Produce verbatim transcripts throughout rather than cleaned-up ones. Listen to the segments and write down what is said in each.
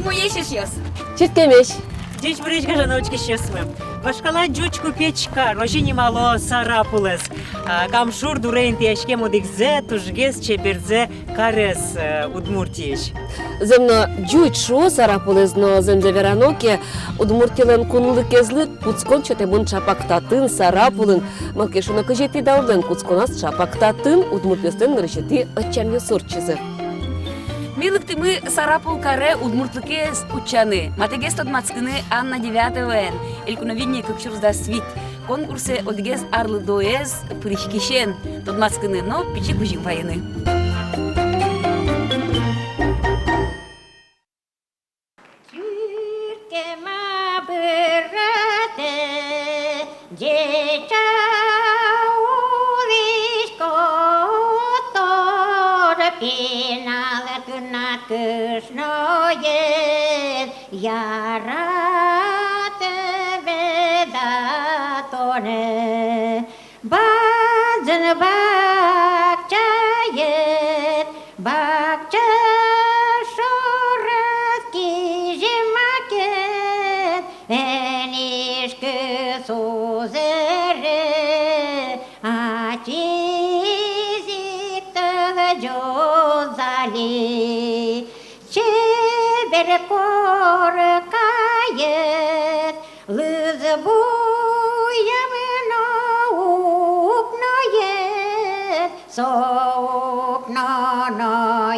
Ӟечесь, эшъёс! Чырткемесь! Ӟечбуресь, гажано учкисьёсмы! Вашкала ӟуч купеч кар, озьы нимало Сарапулэз. А, Кам шур дуре интыяськем одӥгзэ тужгес чеберзэ карез, э, Удмуртиысь. Зэм но, ӟуч шуо Сарапулэз, но зэмзэ верано ке, Удмуртилэн кунлыкезлы кутскон сётэмын ӵапак татын, Сарапулын. Малы ке шуоно, кызетӥ даурлэн кутсконаз ӵапак татын удмуртъёслэн нырысетӥ ӧтчамъёссы ортчизы. Ми лыктӥмы Сарапул каре удмуртлыкез утчаны, матэгес тодматскыны Анна Девятоваен, «Элькуновидение кык сюрс дас вить» конкурсэ одӥгез арлыдоез пыриськисен тодматскыны но пичи кузьым вайыны. Чырткема быратэ ӟеча улӥськод, тор пинал тынад кышноед яратэ меда тонэ. Бадӟым бакчаед, бакча шорад кизьы макет, эн ишкыса узыре, ачиз ик тӧлӟоз али. Чебер коркаед, лыз буям но укноед, со укно но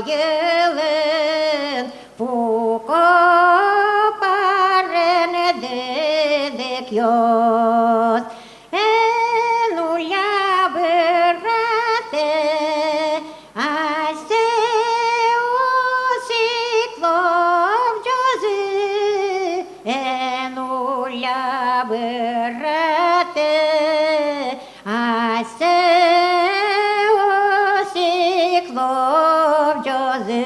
йылын пуко парен дыдыкъёс. Эн улля, быратэ, асьсэос ик лобӟозы. Эн улля, быратэ, асьсэос ик лобӟозы.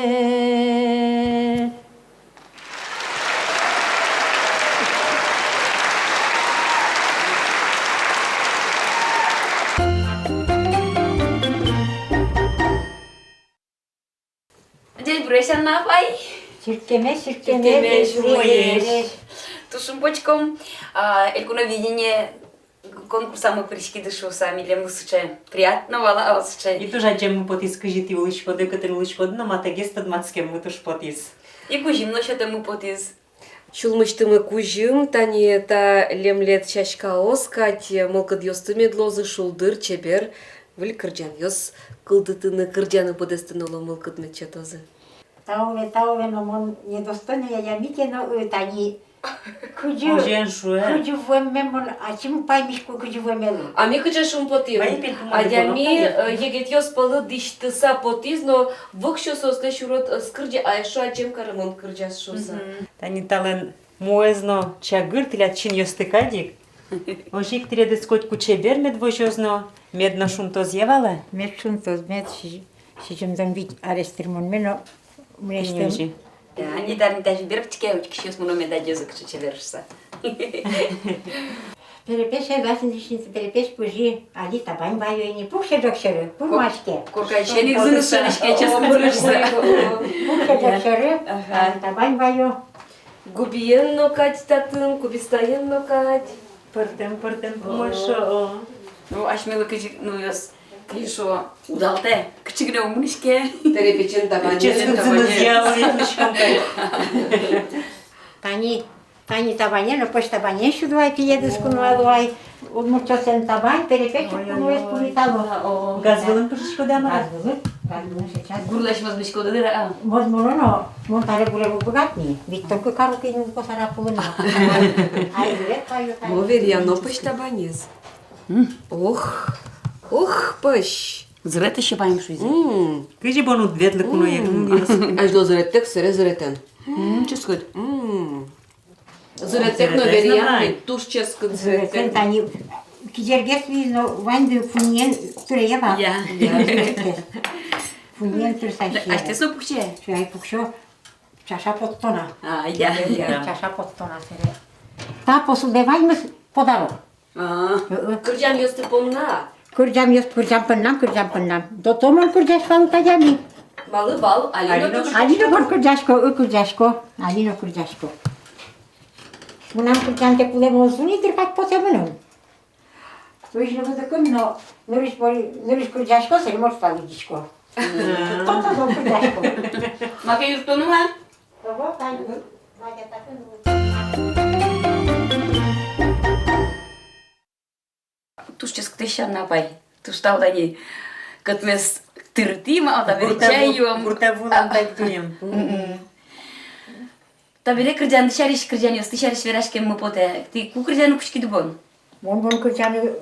Ӟечбуресь, Анна апай! Чырткемесь, чырткемесь, чырткемесь, умоесь. Туж шумпотӥськом, а, «Элькуновидение» конкурсамы пыриськиды шуыса, милемлы сыӵе приятно вал, а, сыӵе. И туж адӟеммы потӥз, кызьы тӥ улӥськоды, кытын улӥськоды, но матэгес тодматскеммы туж потӥз. И кузьым но сётэммы потӥз. Сюлмысьтымы кузьым, тани та лемлет сяськаос кадь, мылкыдъёсты мед луозы шулдыр, чебер, выль кырӟанъёс кылдытыны, кырӟаны быдэстыны, оло, мылкыд мед сётозы. Тау ве, тау ве, но мон недостойной адями ке но, ы, тани кызьы, озьыен шуэ. Кызьы вуэме мон ачим паймисько, кызьы вуэмелы. А ми кызьы шумпотӥм. Адями, э, егитъёс пӧлы дӥсьтыса потӥз, но воксё соослэсь урод ӧз кырӟа, а эшшо адӟем каре мон кырӟаз шуыса. Мгм. Тани талэн муэз но чагыр тӥляд синъёсты кадь ик. Озьы ик тӥледыз котьку чебер мед возёз но, мед но шунтоз, я вал-а? Мед шунтоз, мед си-, сизьымдон вить арес тырмонме но мынэсьтэм. Озьы. Я, ни тани тазьы берыктӥське, учкисьёс мыно мед адӟозы, кыӵе чебер шуыса. Перепеч ай вазь ни синзэ, перепеч пыжи, али табань вайо ини, пуксе ӝог сьӧры, пурмаське. Коркаысен ик зыныз шӧдӥське, ческыт зыныз. Пуксе ӝог сьӧры, ага, али табань вайо. Губиен но кадь татын, кубистаен но кадь. Пӧртэм, пӧртэм пумой шуо. Ну, асьмелы кызьы, ну, ёс, кызьы шуо, удалтэ, кытчы гинэ ум мынӥське. Перепечен табанен. Ческыт зынызъя уйытмиськом кадь. Тани, тани табанен, пӧсь табанен сюдо ай, тӥледыз куно вал ай. Удмуртъёслэн табань, перепеч куноез пумитало. О, газ вылын пыжиськоды-а, мар-а? Газ вылын, газ вылын сейчас. Гурлэсь мозмиськоды дыр-а? Мозмоно но, мон табере гуре уг быгаты ни. Ведь только каро ке ини, уг косара пулы но. Ай, гуре паю, ай. Мо веръяно пӧсь табанез. М. Ох, ох, пӧсь. Зыретэ ещё паймы шуиз. М. Кызьы бон уд ветлы куное, м, м, м. Азьло зыреттэк, сэре зыретэн. М, ческыт. М. Зыреттэк но веръям, туж ческыт зыретэн. Тани кизергес виз но ваньды фуньен тыре я вал. Я. Я, зыреттэк. Фуньен тырсаське. Асьтэос но пуксе? Сюай пуксё. Чаша поттона. А, я, я. Чаша поттона сэре. Та посудэ ваньмыз подарок. А, ы-ы. Кырӟамъёсты понна? Кырӟамъёс, кырӟам поннам, кырӟам поннам. Дотомон кырӟась вал та адями. Малы вал, али но кырӟасько. Али но кырӟасько, ы, кырӟасько, али но кырӟасько. Мынам кырӟантэк улэмез уз ни дыр кадь потэ мыным. Туж но музыкым но, нырысь бо-, нырысь кырӟасько, сэрмош палыдӟисько. Мгм. Тото но кырӟасько. Маке юрттоно-а? Ого, тань. Туж ческыт эшшо, Анна апай. Туж тау тани. Кӧтмес тыртӥм, а табере чай юом. Гуртэ вуылам, а, тань тӥни. Мгм. Табере кырӟанды сярысь, кырӟанъёсты сярысь вераськеммы потэ. Тӥ ку кырӟаны кутскиды бон? Мон бон кырӟаны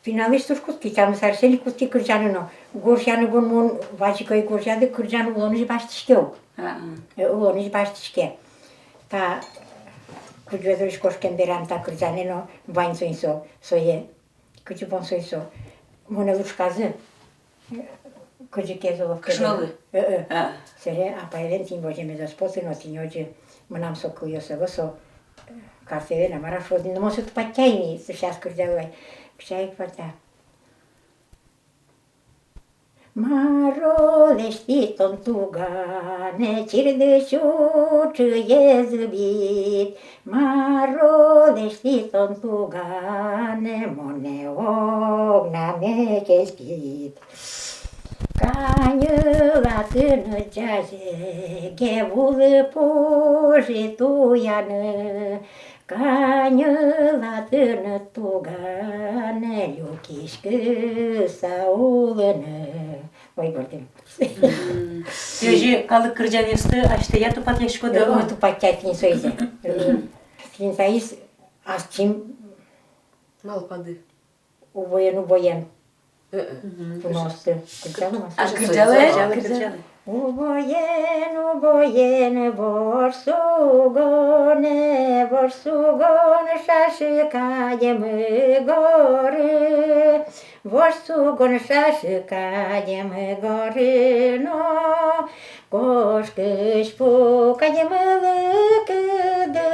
пиналысь туж кутски, тямыс арысен ик кутски кырӟаны но. Гожъяны бон мон вазь ик ӧй гожъяды, кырӟан улонысь басьтӥське ук. А-а. Э, улонысь басьтӥське. Та кудӟозысь кошкем берам та кырӟанэ но вань соин со, сое. Кызьы бон сое со. Монэ лушказы. Кызьы ке Золовке. Кышнолы? Э-э. А. Сэре апайлэн тӥни возьмемез ӧз поты но, тӥни озьы мынам со кылъёс ӧвӧл со, э, картэлэн, а мар-а шуод ини, но мон сое тупатъяй ини, сейчас кырӟалэ вай. Кыӵе ик вал та. Мар-о лэсьтӥд тон, туганэ, чирдысь учые зӥбид? Мар-о лэсьтӥд тон, туганэ, монэ огнаме кельтӥд? Каньыла тыныд ӟазеге вулы пужи туяны, каньыла тыныд, туганэ, люкиськыса улыны. Ой, бӧрдӥм. Мгм. Тӥ озьы калык кырӟанъёсты асьтэя тупатъяськоды-а? Э, тупатъяй тӥни соизэ. Мгм. Тӥни таиз астӥм. Малпады. Убоен, убоен. Э-э. Мгм. Куноосты. Кырӟалом-а? А, кырӟалэ, кырӟалэ, кырӟалэ. Убоен, убоен, ворсугонэ, ворсугон шашы кадь мыгоры, ворсугон шашы кадь мыгоры но, кошкысь пу кадь мылыкыды.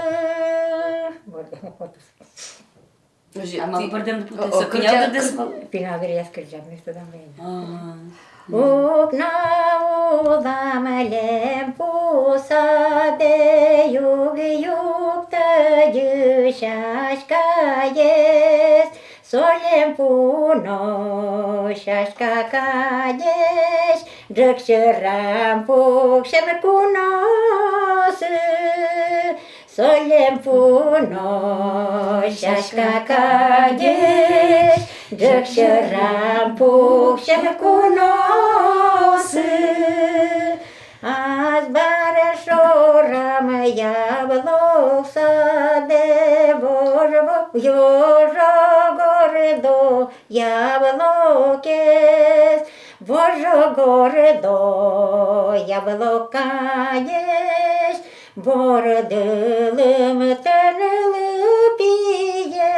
Озьы. А малы тӥ бӧрдэмды потэ? О, со кырӟа-, кырӟа-, кырӟа-, пинал дыръяз кырӟам, мед тодам вайыны. Ага. Укна улам лемпу садэ юг-юг тӧдьы сяськаез, со лемпу но сяська кадесь ӝӧк сьӧрам пуксем куноосы. Со лемпу но сяська кадесь ӝӧк сьӧрам пуксем куноосы. Азбар шорам яблок садэ вож-, вожо гордо яблокез, вожо гордо яблок кадесь, бордылым тӧнылы пие.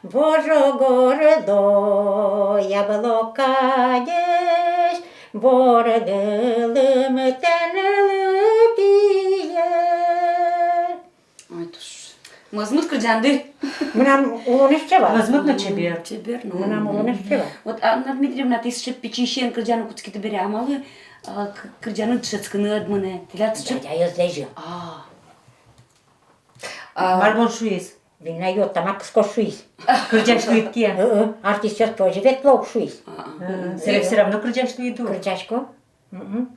Вожо гордо яблок кадесь, бордылым тӧнылы пие. Ой, туж мӧзмыт кырӟанды. Мынам улонысь чебер. Мӧзмыт но чебер. Чебер, ну. Мынам улонысь чебер. Вот, Анна Дмитриевна, тӥ сыӵе пичиысен кырӟаны кутскиды бере, а малы, а, к-, кырӟаны дышетскыны ӧд мынэ? Тӥляд сыӵе... Дядяез лэзьы. А. А. Мар бон шуиз? Вина ёт, тамак кыскоз шуиз. Кырӟась луид ке. Э-э, артистъёс тоже ветло ук шуиз. А, а. Э, всё равно кырӟась луид ук. Кырӟасько. Мгм.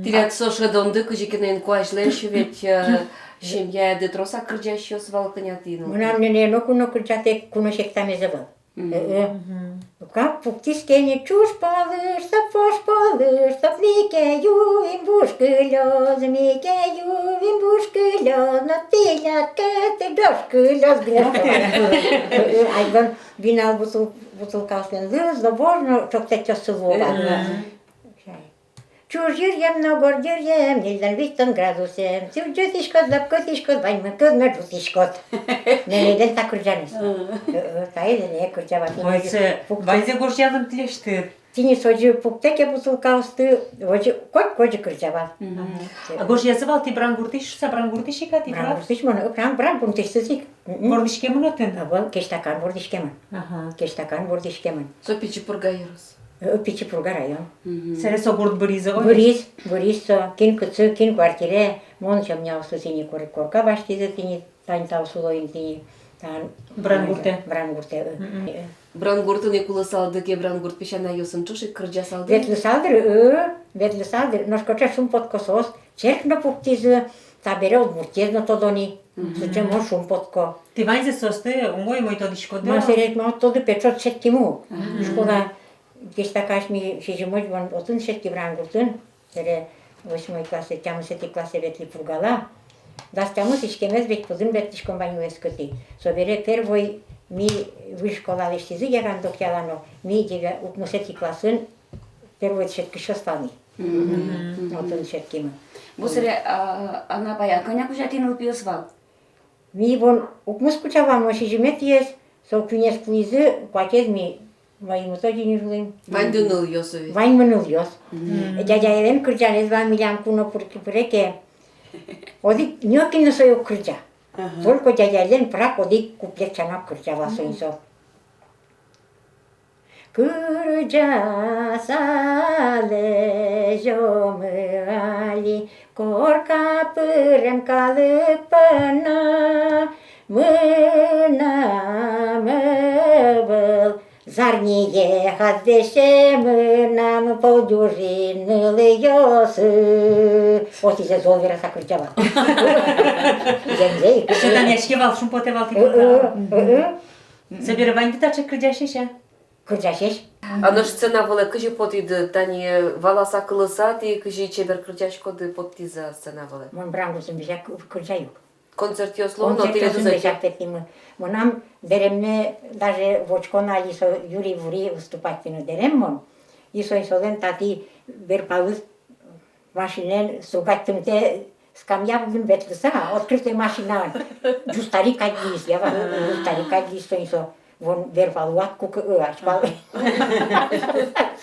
Тӥляд со шӧдонды кызьы ке но инкуазьлэсь ведь, э, семьяды трос-а кырӟасьёс вал кӧня тӥ но? Мынам нэнэ ноку но кырӟатэк куно сектамез ӧвӧл. Мгм. Э-э. Мгм. Кап пуктӥз ке ни: чуж пӧлысь, сап вож пӧлысь, сап ми ке юим, вуж кылёз, ми ке юим, вуж кылёз, но тӥляд кӧты ӝож кылёз гинэ. Э-э. Азьлон винал бутыл-, бутылкаослэн лыз но вож но чоксэтъёссы луо вал. Мгм. Чуж йыръем но горд йыръем, ньыльдон-витьтон градусъем. Сюдӟытӥськод, лапкытӥськод, ваньмыз кыз но ӝутӥськод. Нэнэйлэн та кырӟанэз. Ы. Э, э, таиз нэнэ кырӟа вал. Ой, тӥни со пуктэ-, ваньзэ гожъялын тӥлесьтыд. Тӥни со озьы пуктэ ке бутылкаосты, озьы коть-, коть кырӟа вал. Мгм. Э, э. А гожъязы вал тӥ Брангуртысь шуса, Брангуртысь ик-а тӥ, прав? Брангуртысь мон, э, Бран-, Брангуртысь ик. Мгм. Вордӥськемын отын? А, вал, Кечтакан вордӥськемын. Ага. Кечтакан вордӥськемын. Со Пичи Пурга ёрос. Э, Пичи Пурга район. Мгм. Сэре со гурт быриз-а? Быриз, быриз со. Кин кытчы, кин квартире, мон сётъясько тӥни, кор-, корка басьтӥзы тӥни, тани тау сыло ини тӥни, тани Брангуртэ. Брангуртэ, э. Мгм. Э. Брангуртын ик улысалды ке, Брангурт песянайёсын ӵош ик кырӟасалды? Ветлысалды, э, ветлысалды, нош кыӵе шумпотко соос, черк но пуктӥзы, табере удмуртъёс но тодо ни, мгм, сыӵе мон шумпотко. Тӥ ваньзэ соосты умой-умой тодӥськоды? Ма, сэре мон тоды, пе, ӵош шедьтӥмы. Мгм. Школа Гештака асьме сизьымозь мон отын шедьтӥ, Брангуртын, сэре восьмой классэ, тямысэтӥ классэ ветлӥ Пургала. Дас тямыс иськемез ведь пыдын ветлӥськом ваньмы эскытӥ. Собере первой ми выль школа лэсьтӥзы Ярандокъяла но, ми девя-, укмысэтӥ классын первой шедьтӥсьёс вал ни. Мгм. Отын шедьтӥмы. Бу, сэре, а, анапая кӧня кузя тӥ нылпиос вал? Ми вон укмыс кузя вал, мон сизьыметӥез, со куинез кулӥзы, куатез ми, маймытозь ини улӥм. Ваньды нылъёс ведь? Ваньмы нылъёс. Мгм. Дядяелэн кырӟанэз вал милям, куно пыр-, пыре ке. Одӥг, нёкин но сое уг кырӟа. Ага. Только дядяелэн пырак одӥг куплет сяна кырӟа вал соин со. Кырӟаса лэзёмы али корка пырем калык понна, мынам ӧвӧл зарниез весе, мынам пол дюжин нылъёсы. Отӥзэ зол вераса кырӟа вал. Зэмзэ ик. Сётъяське вал, шумпотэ вал тӥ. Э, э, э, э. Собере ваньды таӵе кырӟасесь-а? Кырӟасесь. А нош сцена вылэ кызьы поттӥды, тани валаса, кылыса, тӥ кызьы чебер кырӟаськоды, поттӥзы-а сцена вылэ? Мон Брангуртын весяк кырӟай ук. Концертъёс луо но, тӥледыз ӧвӧл-а? Концертъёсын весяк ветлӥмы. Мынам дэремме даже вочко на али со, юри-вури выступать карыны дэрем мон. И соин солэн татӥ верпалыз машинаен стругать тымтэ, скамья вылын ветлыса, открытый машинаен. Ӟустари кадь луиз, я вал, ӟустари кадь луиз соин со. Вон верпал уат куке, э, азьпал.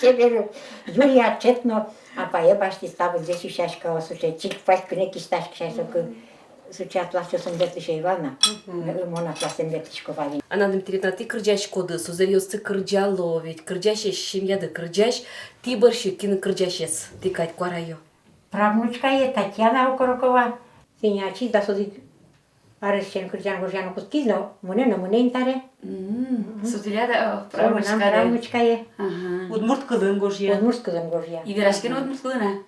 Чебер. Юри ачет но апае басьтӥз, та выльзэ сюсяська, о, сыӵе чик-пась гинэ кистаськыса со ке. Сыӵе атласъёсын ветлӥсь ӧй вал на. Мгм. Э, мон атласэн ветлӥсько вал ини. Анна Дмитриевна, тӥ кырӟаськоды, сузэръёсты кырӟало ведь, кырӟасесь семьяды кырӟась, тӥ бӧрсьы кин кырӟасез тӥ кадь куараё? Правнучкае Татьяна Окорокова. Тӥни ачиз дас одӥг аресысен кырӟан гожъяны кутскиз но, мынэ но мынэ ини табере. Мгм. Со тӥляд, о, правнучкае. Со мынам правнучкае. Ага. Удмурт кылын гожъя. Удмурт кылын гожъя. И вераське но удмурт кылын-а?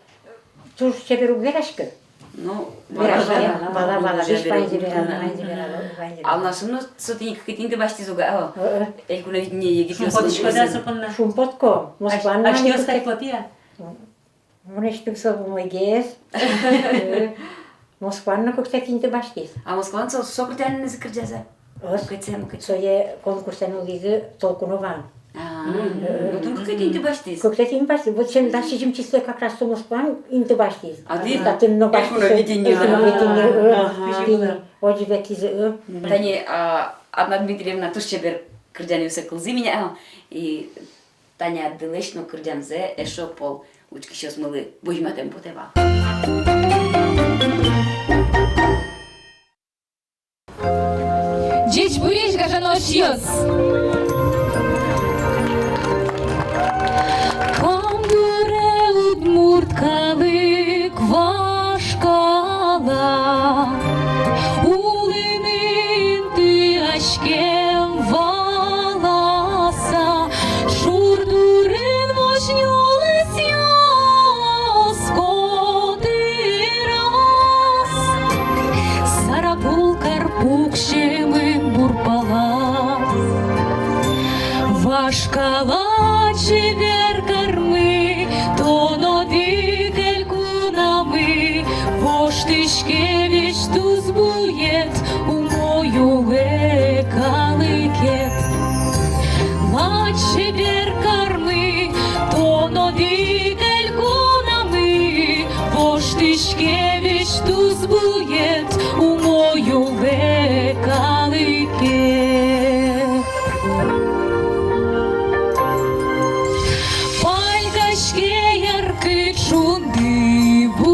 Туж чебер уг вераськы. Ну, вераське, вала, вала, вала, вала, весь ваньзэ верало, ваньзэ верало, ваньзэ верало. Алнашын но со тӥни кыкетӥ инты басьтӥз ук-а, о? Э, э. Элькуновидение егитъёс. Шумпотӥськоды-а со понна? Шумпотӥсько. Москваын но. Асьтэос кадь потӥ-а? Мынэсьтым со умойгес. Москваын но кыктэтӥ инты басьтӥз. А Москваын со, со кырӟанэныз кырӟаз-а? Ӧз. Кытчы, кытчы? Сое конкурсэн улӥзы Толкуноваын. А, мгм. Отын кыктэтӥ инты басьтӥз? Кыктэтӥ инты басьтӥз. Вот сизьым, дас сизьым числое как раз со Москваын инты басьтӥз. А тӥ? Татын но басьтӥз. Элькуновидение. Элькуновидение, э. Ага. Тӥни, озьы ветлӥзы, э. Мгм. Тани, а, Анна Дмитриевна туж чебер кырӟанъёссэ кылзӥ милям, а, и Танядлэсь но кырӟанзэ эшшо пол учкисьёсмылы возьматэм потэ вал. Ӟечбуресь, гажано эшъёс! Кам дуре удмурт калык вашкала, улыны интыяськем валаса, шур дурын возь нюлэсъёс котыраз. Сарапул кар пуксемын бур палаз. Вашкала чебер кармы, тон одӥг элькунамы, воштӥське весь тус-буед, умой улэ калыкед. Лаче чебер кармы, тон одӥг элькунамы, воштӥське весь тус-буед, умой улэ калыкед. Пальгаське яркыт шунды ву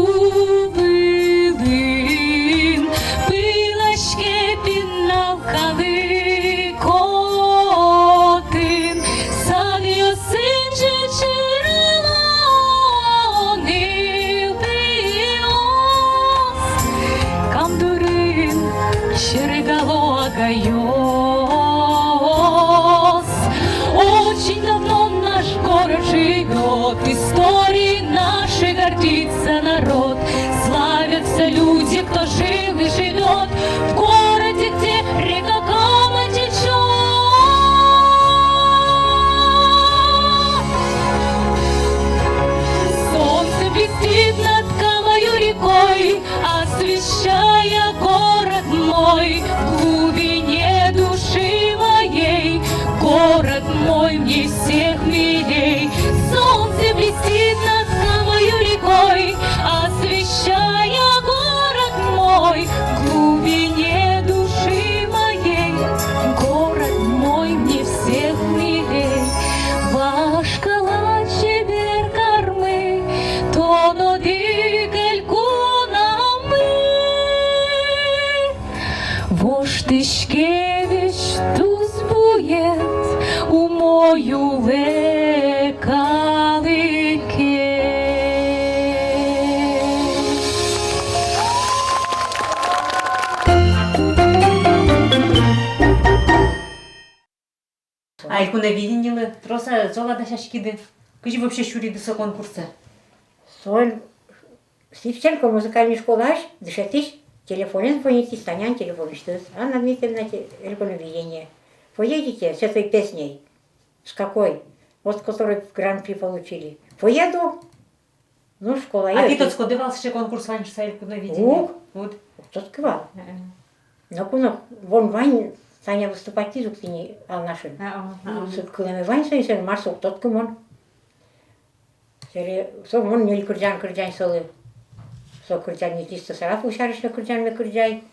вылын, пылаське пинал калык отын. Садъёсын ӟеч Кайос. Очень давно наш город живёт, историей нашей гордится народ. Славятся люди, кто жил и живёт в городе, где река Кама течёт. Солнце блестит над Камою рекой, освещая город мой в глубине души моей. Город мой мне всех милей. Солнце блестит над Камою рекой, освещая город мой в глубине души моей. Город мой мне всех милей. Вашкала чебер кармы, тон одӥг элькунамы. Воштӥське весь тусбуед, умой улэ калыке. А Элькуновидениелы трос а, зол-а дасяськиды? Кызьы вообще сюриды со конкурсэ? Солэн Сивченко музыкальной школаысь дышетӥсь телефонэн звонитӥз, Танян телефонысьтыз. Анна Дмитриевна, те-, Элькуновидение. Поедете с этой песней? С какой? Вот, который гран-при получили. Поеду. Ну, школае. А тӥ тодӥськоды вал, сыӵе конкурс вань шуса Элькуновидение? Уг. Уд. Уг тодӥськы вал. Э-э. Ноку но, вон вань, Таня выступать кариз ук тӥни Алнашын. А, а, а. Со кылэме вань соин, соин мар со, уг тодӥськы мон. Собере со мон ньыль кырӟан кырӟай солы. Со кырӟан ньыль, чисто Сарапул сярысь но кырӟанме кырӟай.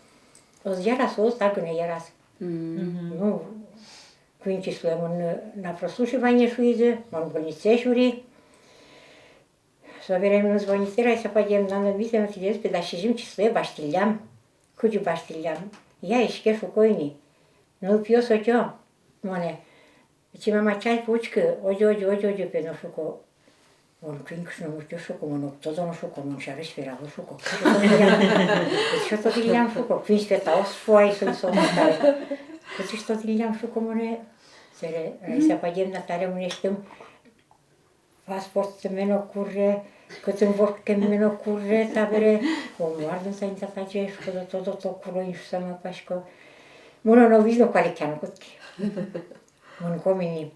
Ӧз яраз, ӧз, та гинэ яраз. Мгм. Ну, куинь числое мон на прослушивание шуизы, мон больницае сюри. Собере мыным звонить каро Раиса Падемна, но ми тӥледыз, пе, дас сизьым числое басьтӥллям. Кызьы басьтӥллям? Я, иське, шуко ини. Нылпиос ӧтё монэ. Ачим, мама, чай пе учкы, озьы, озьы, озьы, озьы, пе, но, шуко. Мон куинь кышно муртъёс, шуко, мон уг тодо но, шуко, мон сярысь верало, шуко. Кызьы тодӥллям, шуко, куинь Светаос шуо ай соин, соос таре. Кызьы тодӥллям, шуко, монэ. Собере Раиса Падемна таре мынэсьтым паспорттэме но куре, кытын вордскеме но куре, табере. О, мар дыр тани та, таӵе, шуко, тодо-тодо куро ини шуса малпасько. Мон но визьно куалекъяны кутски. Мон коми ни.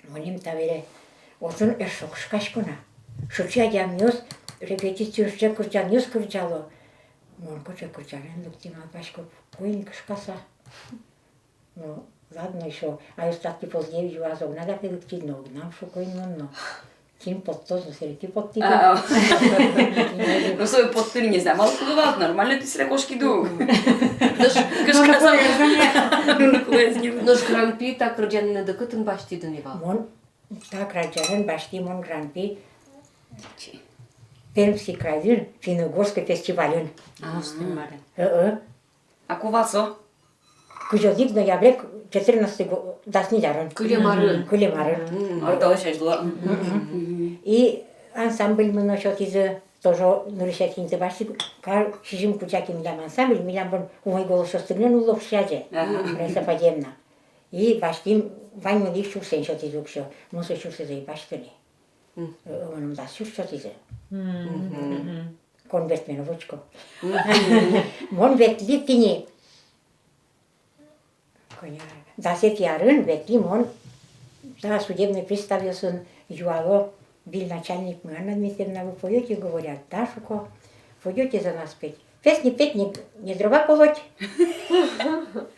Мыним табере отын эшшо кышкасько на. Сыӵе адямиос репетициын сыӵе кырӟанъёс кырӟало. Мон кыӵе кырӟанэн лыктӥ, малпасько, куинь кышкаса. Ну, ладно, ещё, а остатки позднее юаз: огнад-а, пе, лыктӥд? Но огнам, шуко ини мон но. Кин поттоз, но сэре тӥ поттӥды. А, а. Ну, со поттыны не знаю, малы кулэ вал, нормально тӥ сэре кошкиды ук. Нош кышкаса. Нош гран-при та кырӟанэныды кытын басьтӥды ни вал? Мон та кырӟанэн басьтӥ мон гран-при Пермский крайын, финно-угорской фестивальын. А, э-э. А ку вал со? Кызь одӥг ноябре, четырнадцатый го-, дас ньыль арын. Кылем арын. Кылем арын. Мгм. Ар талэсь азьло. Мгм. И ансамбльмы но сётӥзы, тоже нырысетӥ инты басьтӥм, кар сизьым куать ик милям ансамбль, милям вань умой голосъёсты но нулло уксёзэ. Ага. Раиса Падемна. И басьтӥм, ваньмыз ик сюрсэн сётӥзы уксё. Мон со сюрсэз ӧй басьты ни. Мгм. Э, мыным дас сюрс сётӥзы. Мгм. Мгм. Конвертмен вочко. Мгм. Мон ветлӥ тӥни. Кӧня? Дасэтӥ арын ветлӥ мон, та судебный приставъёсын юало выль начальникмы: Анна Дмитриевна, вы поёте? Говорят, да, шуко. Пойдёте за нас петь? Песни петь не, не дрова колоть.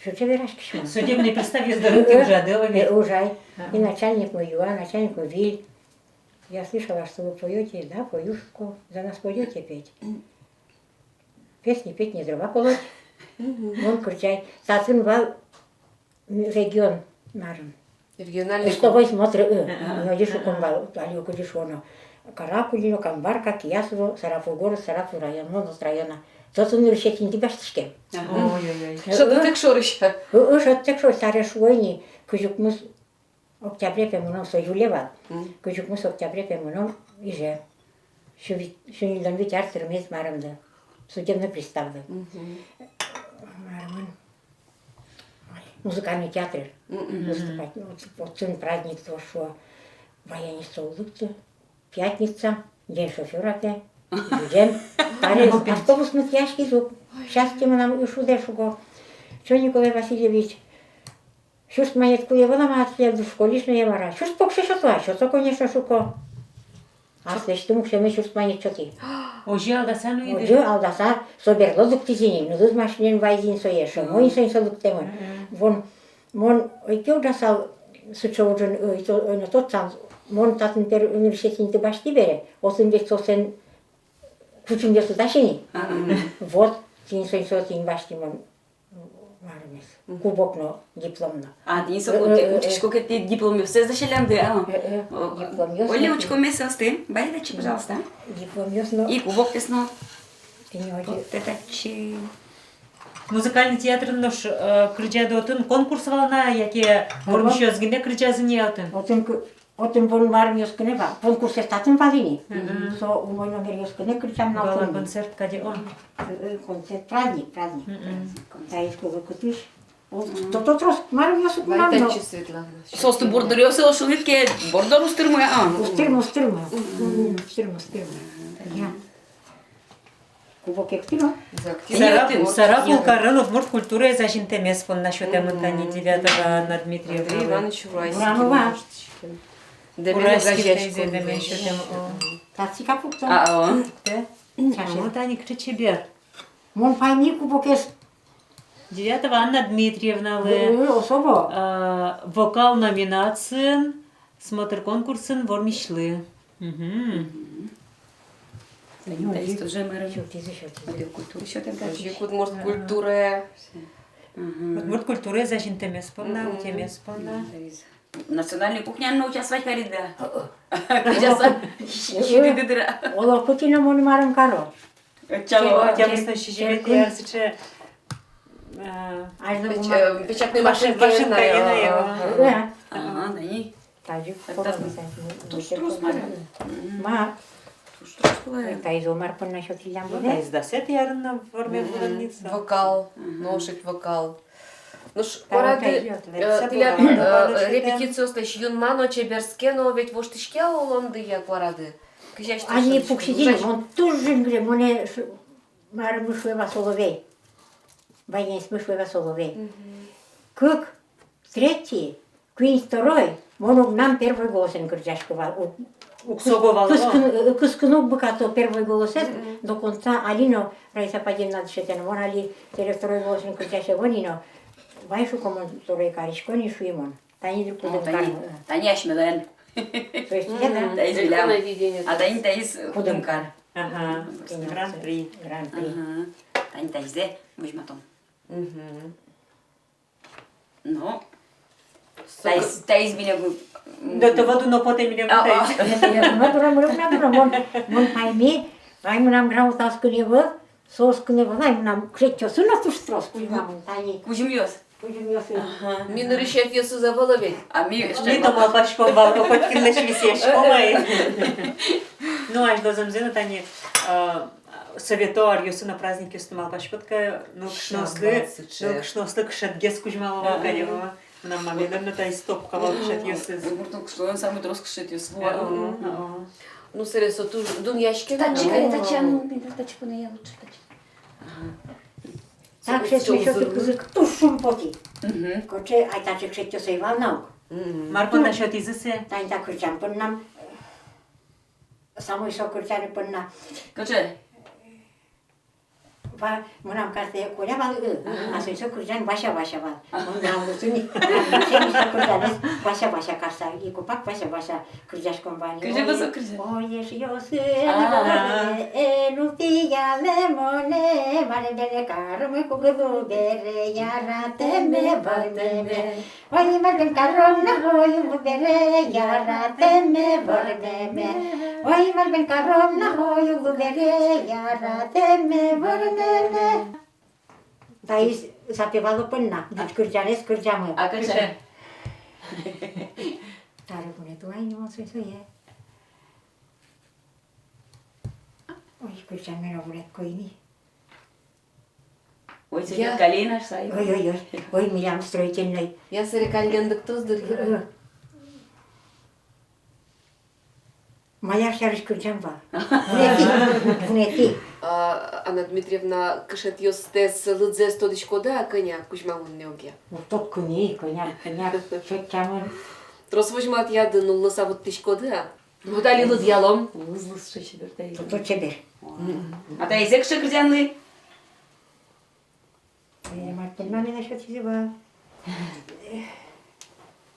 Сыӵе вераськись мон. Судебный приставъёс доры тӥ ужады, э, ужай. Ага. И начальникмы юа, начальникмы выль. Я слышала, что вы поёте, да, пою, шуко, за нас пойдёте петь? Песни петь не дрова колоть. Мгм. Мон кырӟай. Татын вал, м, регион, мар-а. Региональный. Слуховой смотр, э, а, а, озьы шуко вал, али кызьы шуоно. Каракулино, Камбарка, Киясово, Сарапул город, Сарапул район, мон соос района. Татын нырысетӥ инты басьтӥськем. Ага. Ой-ой-ой. Э, шӧдтэк шорысь. Э, э, шӧдтэк шорысь, таре шуо ини, кызь укмыс октябре, пе, мыном, со июле вал. Мгм. Кызь укмыс октябре, пе, мыном Иже. Сю вить, сю ньыльдон вить ар тырмиз марымды. Судебный приставды. Мгм. Марымын. музыкальный театр выступать. Ну, вот, вот сын праздник тоже, баянист со лыктэ. Пятница, день шофёра ке, день. Таре автобусмы тӥяськиз ук. Счастье мынам ышудэ, шуко. Чё, Николай Васильевич, сюрс манет кулэ вал-а ма тӥледлы, шуко, лишнее мар-а? Сюрс покче сёто-а? Сёто, конечно, шуко. Аслэсьтым уксёме сюрс манет сётӥ. Озьы алдаса нуиды? Озьы алдаса, со берло лыктӥз ини, нылыз машинаен вайиз ини сое, шӧмо ини соин со лыктэмын. Мгм. Вон, мон ӧй ке ужасал сыӵе ужын, ӧй то, ӧй но тодысал, мон татын пер университетын инты басьтӥ бере, отын ведь соослэн кучымъёссы дась ини. Ага. Вот, тӥни соин со, тӥни басьтӥ мон. Мармес. Мгм. Кубок но, диплом но. А, тӥни со, э, кут-, э, э, кутӥсько ке, тӥ дипломъёссэ дасяллямды, а? Э, э, о, дипломъёс но. Оля, учком-а соосты? Вай татчы, пожалуйста. Дипломъёс но. И кубокъёс но. Тӥни озьы. Вот это чи. Музыкальный театрын нош, э, кырӟады, отын конкурс вал на, яке вормисьёс гинэ кырӟазы ни отын? Отын к-, Отын вон мармъёс гинэ вал, конкурсэз татын вал ини. Мгм. Со умой номеръёс гинэ кырӟам на отын. Гала-концерт кадь, о. Э, э, концерт, праздник, праздник. Мгм. Таиз кылы кытысь. О, мгм, то-то трос мармъёс ук мынам но. Соосты борддоръёссэ ошылӥд ке, борддор уз тырмы, а? Уз тырмы, уз тырмы. Мгм. Уз тырмы, уз тырмы. Я. Кубок эктӥ но. Сарапул карын удмурт культураез азинтэмез понна сётэмын тани Девятова Анна Дмитриевна. Андрей Иванович Урайский. Урайский. Урайский. Урайский. Татчы ик пукто. А, о. Пукто. Чаще. А, ну, тани кыӵе чебер. Мон пайми кубокез. Девятова Анна Дмитриевналы. Э, э, особо. А, вокал номинациын, смотр конкурсын вормисьлы. Мгм. Мгм. Тани таиз тоже мар-а? Сётӥзы, сётӥзы. Отдел культуры сётэм. Удмурт культура. Мгм. Удмурт культураез азинтэмез понна, мгм, утемез понна. Мгм. Национальной кухняын но участвовать кариды-а? О, о. Кырӟаса, сиды дыр-а? Оло, кытӥ но мон марым каро. Чего? Тямыстон сизьыметӥ ар сыӵе, э, азьло печ-, э, печатной машинкаен, машинкаен, э, э, э. Ага, ага, ага. Ага, тани. Тазьы. Туж трос мар-а. Мгм. Ма. Туж трос мар-а. Таиз мар понна сётӥллям? Ну, бен, таиз дасэтӥ арын но вормем. Мгм. Вокал. Мгм. Нош ик вокал. Нош куарады, э, тӥляд, э, репетициослэсь юнма но, чеберске но ведь воштӥське улонды-а куарады? Кызьы асьтэ? Али пуксизы ини, мон туж жингыре, монэ ш-, мармы шуэ вал, Соловей. Баянистмы шуэ вал, Соловей. Мгм. Кык, третий, куинь, второй, мон огнам первой голосэн кырӟасько вал. Уг, уг сого вал, кыскын-, э, кыскыны уг быгато первой голосэз, мгм, до конца. Али но Раиса Павловна дышетэ но, мон али тӥледлы второй голосэн кырӟасько ини но, вай, шуко, мон второй карисько ни, шуи мон. Тани дыр кудымкар. О, тани, э, тани асьмелэн. То есть, я, да? Мгм. Таиз милям. Элькуновидение. А тани таиз, э, кудымкар. Ага. Гран-при. Гран-при. Ага. Тани таизэ возьматом. Мгм. Ну, таиз, таиз милемлы. Да, то воду но потэ милемлы, а, таиз. А. Нет, нет, мон, мон, мон, мон, мон пайми, ай, мынам грамотаос кыле вал, соос кыле вал, ай, мынам кшетъёсы но туж трос кузьмамын тани. Кузьымъёс. Кузьымъёсы. Ага. Ми нырысь эфирсэ завало ведь. А ми, ми то малпаськом вал, но хоть кинлэсь висъяськом ай. Ну, азьло зэмзэ но тани, а, совето аръёсы но праздникъёсты малпаськод ке, нылкышноослы, нылкышноослы кышетгес кузьмало вал кадь, о. Мынам мамаелэн но таиз стопка вал кышетъёсыз. Удмурт нылкышноос самой трос кышетъёс вал. О, о. Ну, сэре со туж дунъяське. Татчы каре, татчы, а ну, татчы понэ я лучше, татчы. Ага. Та кышетмес сётӥд кызьы ке, туж шумпотӥ. Мгм. Кыӵе, ай, таӵе кышетъёс ӧй вал на ук. Мгм. Мар понна сётӥзы сое? Тани та кырӟан понна. Самой со кырӟаны понна. Кыӵе? Ва-, мынам карсэ Коля вал, ы, а соин со кырӟан Вася, Вася вал. Мон гран луысал ини. Соин со кырӟанэз Вася, Вася карса. И копак Вася, Вася кырӟаськом вал ини. Кызьы со кырӟа? Ой, эшъёсы, а, эн утиялэ монэ, варме бере каромы кугылу бере, яратэме вармеме. Ой, мар бен каром на, ой, улу бере, яратэме вармеме. Ой, мар бен каром на, ой, улу бере, яратэме вармеме. Таиз запевало понна, а, ӟуч кырӟанэз кырӟамы. А кыӵе? Таре куне туай нимон сой сое. Ой, кырӟанме но вунэтӥсько ини. Ой, я. Калина шуса. Ой, ой, ой. Ой, милям строительной. Я, сэре каллен лыктоз дыр, я. Э, э. Маляр сярысь кырӟам вал. Вунэтӥ, вунэтӥ. А, Анна Дмитриевна, кышетъёстэс лыдзэс тодӥськоды-а, кӧня кузьмамын но огъя? Ну, тодӥсько ни, кӧня, кӧня сётъямын. Трос возьматъяды, нуллыса вуттӥськоды-а? Вот али лыдъялом. Лыз-лыз сыӵе чебер таиз. Туж чебер. Мгм. А таизэ кыӵе кырӟанлы? Э, мартын мамина сётӥзы вал.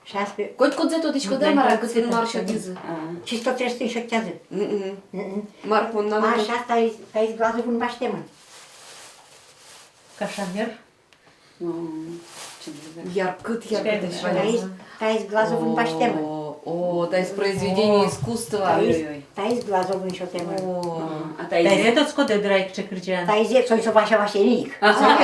Сейчас пе- Котькудзэ тодӥськоды-а, мар-а, кытын мар сётӥзы? А. Чистотестын сётъязы. Мгм. Мгм. Мар понна? А, но сейчас таиз, таиз Глазовын басьтэмын. Кашамер. М, чебер. Яркыт, яркыт. Чебер. Таиз, таиз Глазовын басьтэмын. О, о, таиз произведение искусства. Таиз, ой-ой. Таиз Глазовын сётэмын. О, а таизэ? Таизэ тодӥськоды дыр ай, кыӵе кырӟан? Таизэ, со, со Вася Васеник. Ага.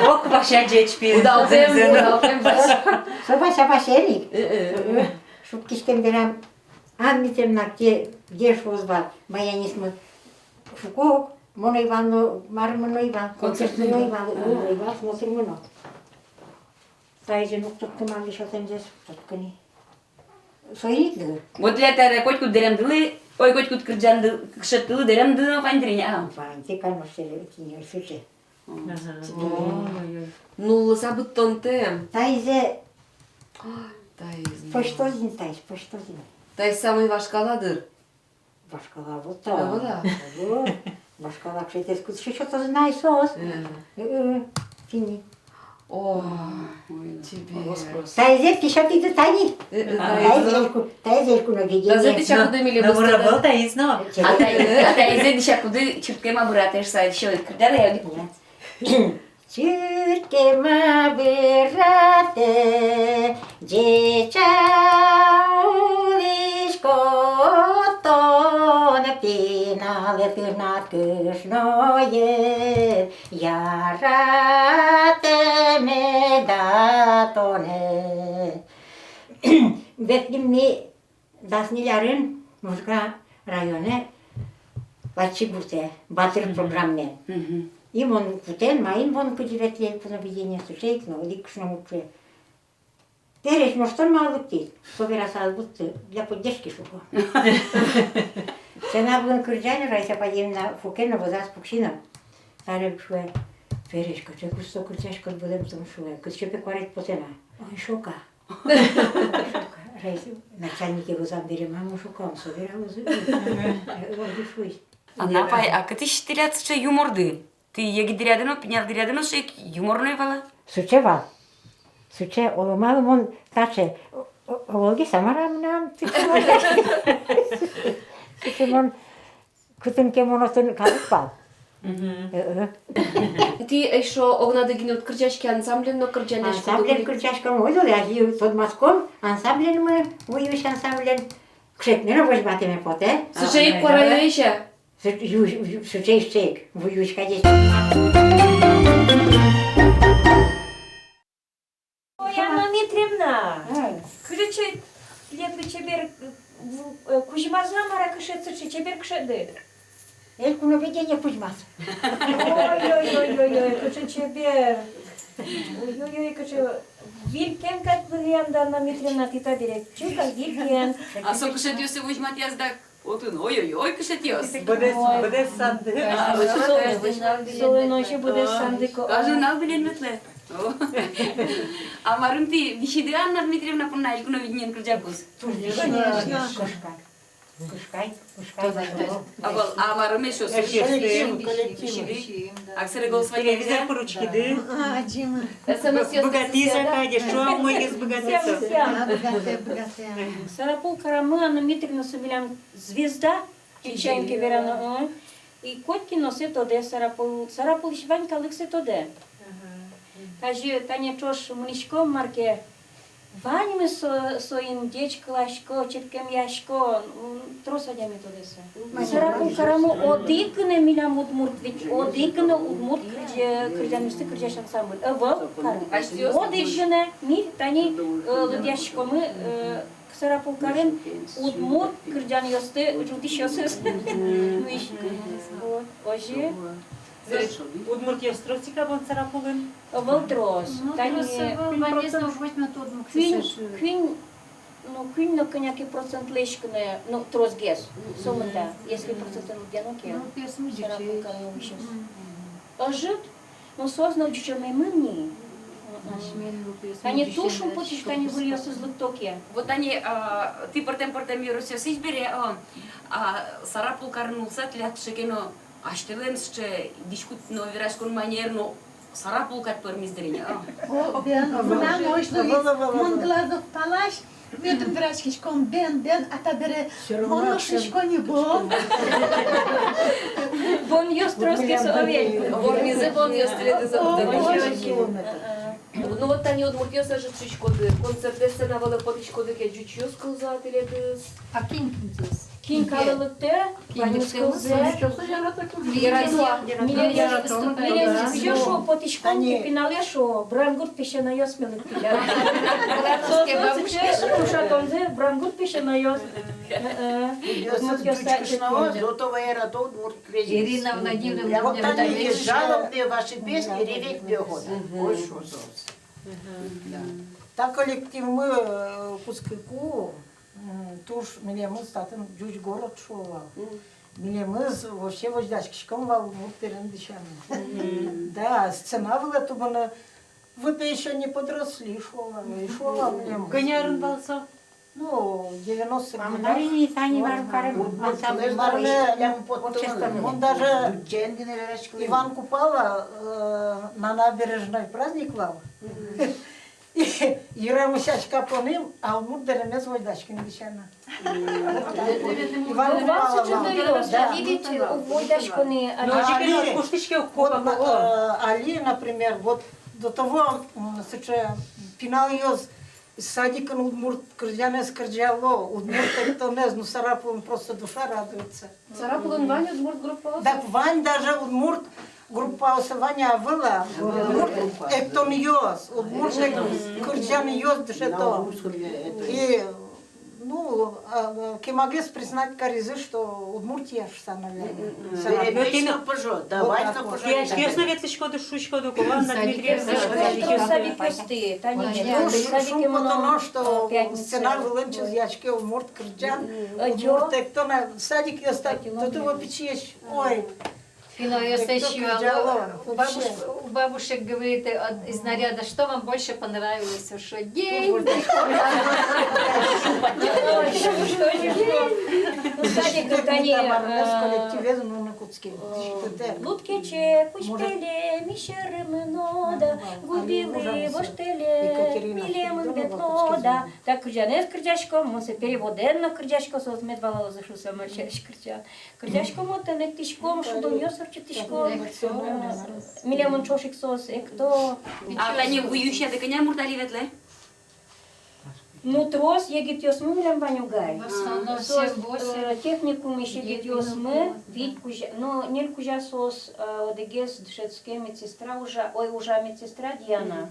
Ох, Вася ӟеч пе. Удалтэм, удалтэм Вася. Со Вася Васеник. Э, э. Э, э. Шуккиськем берам, Анна Дмитриевна, где, где шуоз вал баянистмы? Шуко, мон ӧй вал но, мар, мон ӧй вал, концертын ӧй вал, ӧй вал, смотрим но. Таизэ но уг тодӥськы, малы сётэмзэс, уг тодӥськы ни. Соин ик дыр. Вот тӥляд табере котькуд дэремдылы, ой, котькуд кырӟанды, кышетдылы дэремды но вань дыр ини, а? Вань, тӥ калмык сьӧлык тӥни сыӵе. Ага. Ой-ой. Нуллыса быдтонтэм. Таизэ. Ой, таиз но. Пӧзьтоз ини таиз, пӧзьтоз ини. Таиз самой вашкала дыр. Вашкала вот. Да, вот, да. Вот. Вашкала кышетэз кытчы сётозы на ай соос. Э. Э, э, тӥни. О, ой, чебер. Таизэ тӥ сётӥды тани. Э, э, а, таиз но. Таиз элькуновидение. Таизэ дӥсякуды милемыз. Но, но, таиз но. А таиз, а таизэ дӥсякуды чырткема быратэ шуса, ещё кырӟа, да, я. Нет. Чырткема быратэ, ӟеч-а улӥськод тон, пинал тынад кышноед, яратэ меда тонэ. Ветлӥм ми дас ньыль арын Мужикай районэ, Вачи гуртэ, «Батыр» программаен. Мгм. И мон кутэн, маин мон кызьы ветлӥ элькуновидение, сыӵе ик но, одӥг кышномурт шуэ: «Пересь, может, тон малы лыктӥд?» Со вераса: «Ӧз вутты, для поддержки», шуко. Сцена вылын кырӟа но, Раиса Фадеевна фуке но, вӧзаз пукси но. Таре шуэ: «Пересь, кыӵе куж со кырӟаськод, быдэ тон, шуэ, кытчы пе куаред потэ на». Ой, шуко. Начальнике вӧзам бере, маму шуком, собере вӧзы. Анна апай, а кытысь тӥляд сыӵе юморды? Тӥ егит дыръяды но, пинал дыръяды но сыӵе ик юморной вал-а? Сыӵе вал. Сыӵе, оло малы мон таӵе, о-, о-, оло ке Самара мынам, сыӵе мон. Кытын ке мон, отын калык вал. Мгм. Э-э. Тӥ эшшо огнады гинэ уд кырӟаське, ансамблен но кырӟан-а? Ансамблен кырӟаськом, ой, доры, азьло тодматском ансамбленмы, «Вуюсь» ансамблен. Кышетме но возьматэме потэ. Сыӵе ик куараесь-а? Сы-, ю-, ю-, сыӵе ик, сыӵе ик, «Вуюсь» кадесь. Ой, Анна Дмитриевна, кызьы чеб-, лепи чебер, э, кузьмаз на, мар-а, кышет, сыӵе чебер кышетды. Элькуновидение кузьмаз. Ой-ой-ой-ой-ой, кыӵе чебер. Ой-ой-ой, кыӵе вилькен кадь луиды, Анна Дмитриевна, тӥ табере. Чылкак вилькен. А со кышетъёссэ возьматъяз дак. Отын, ой-ой-ой, кышетъёс. Быдэс, ой, быдэс сандык. А, быдэс сандык. Солэн озьы быдэс сандык. Каждый нал вылэм ветлэ. О. А марын тӥ висиды, Анна Дмитриевна, понна элькуновидениен кырӟакуз? Конечно. Кышкай. Кышкай, кышкай. А вал, а марын эшшо? Эшшо висиды. Висиды. А сэре голосовать телевизор пыр учкиды. А, Дима. Б-, быгатӥз-а кадь, эшшо умойгес быгатӥз-а? Всем, всем. А, быгатэ, быгатэ. Сарапул карамы, Анна Дмитриевна, со милям звезда, чечен ке верано, ы. И котькин но сое тодэ, Сарапул, Сарапулысь вань калык сое тодэ. Ага. Тазьы тани ӵош мынӥськом, мар ке, ваньмы со-, соин ӟечкыласько, чырткемъясько, м, трос адями тодэ сое. Сарапул карамы одӥг гинэ милям удмурт, ведь одӥг гинэ удмурт кырӟа-, кырӟанъёсты кырӟась ансамбль. Ӧвӧл кар. Одӥг гинэ ми тани, э, лыдъяськомы, э, Сарапул карын удмурт кырӟанъёсты ӝутӥсьёсыз. Мгм. Вот, озьы. Удмуртъёс трос ик-а вал Сарапулын? Ӧвӧл трос. Ну, тани трос ӧвӧл, ваньмыз но, куинь, куинь, ну, куинь но кӧня ке процентлэсь гинэ, ну, тросгес. Сомында, если процентэн лыдъяно ке. Ну, пес музыче. Сарапул каръёсысь. Ӧжыт, ну, соос но ӟучомемын ни. Тани туж шумпотӥсько, тани выльёсыз лыкто ке. Вот тани, а, тӥ пӧртэм-пӧртэм ёросъёсысь бере, а, а, Сарапул карын улыса, тӥляд сыӵе ке но асьтэлэн сыӵе дӥськут но вераськон манер но Сарапул кадь пӧрмиз дыр ини, а? О, бен, мынам озьы луиз. Мон Глазов палась, мед вераськиськом бен, бен, а табере мон но шуисько ни бон. Бонъёс тросгес ӧвӧл. Вормизы бонъёс тӥледыз. О, о, о. Ну вот тани удмуртъёс ӧжыт шуиськоды, концертэ сцена вылэ потӥськоды ке, ӟучъёс кылзо-а тӥледыз? А кин кылзэ? Кин калэ лыктэ, ваньмыз кылзэ. Милемыз, милемыз кызьы шуо, потӥськом ке пиналэ, шуо, Брангурт песянайёсме лыктӥды. Соос но сыӵе ушатонзэ, Брангурт песянайёс. Э-э. Удмуртъёс ӟуч кышно, зато вай ярато удмурт крезьгурез. Ирина Владимировна, вот тани жалобные ваши песни, реветь пе охота. Ой, шуо соос. Да. Та коллективмы, э, кутскыку, м, туж милемыз татын ӟуч город шуо вал. Милемыз вообще возьдаськиськом вал удмурт дырын дӥсяны. Да, сцена вылэ тубыны, вы-то ещё не подросли, шуо вал, и шуо вал милемыз. Кӧня арын вал со? Ну, девяносто годах. Мон даже Иван Купала, э, на набережной праздник вал. И йырам сяська поным, а удмурт дэремез возьдаськыны дӥсяна. Иван Купала вал. Да. Возьдаськыны, а али, вот, э, али, например, вот до того, м, сыӵе пиналъёс садикын удмурт кырӟанэз кырӟало, удмурт эктонэз, ну, Сарапулын просто душа радуется. Сарапулын вань удмурт группаос? Так вань, даже удмурт группаос вань-а, ӧвӧл-а, удмурт эктонъёс, удмурт эк-, кырӟанъёс дышето. И, ну, а, а, кемагес признать каризы, что Удмуртия шуса, наверное. Перемесь но пыжо, давай но пыжо. Пиаськес но ветлӥськоды, шуиськоды, Ковална Дмитриевна. Садикъёсты, тани садикъёсты, что сцена вылын чузъяське удмурт кырӟан, удмурт эктон, садикъёсты, до того пичиесь, ой. Пиналъёс ещё, у бабуш-, у бабушек, говорит, э, из наряда: «Что вам больше понравилось?» Что, деньги? Садик, тани, э, лудкече кузьпеле ми сьӧры мыно да, губилы воштыле милемын ветло да. Так кырӟанэз кырӟасько, мон сое переводэн но кырӟасько, соос мед валалозы шуса, мар сярысь кырӟа. Кырӟаськом отын, эктӥськом, шудонъёс ортчытӥськом. Милемын ӵош ик соос экто. А тани вуюсьяды кӧня мурт али ветлэ? Ну, трос егитъёсмы милем вань угай. В основном соос, семь-восемь. Э, техникумысь егитъёсмы, вить кузя, ну, ньыль кузя соос, э, одӥгез дышетске, медсестра ужа, ой, ужа медсестра Диана.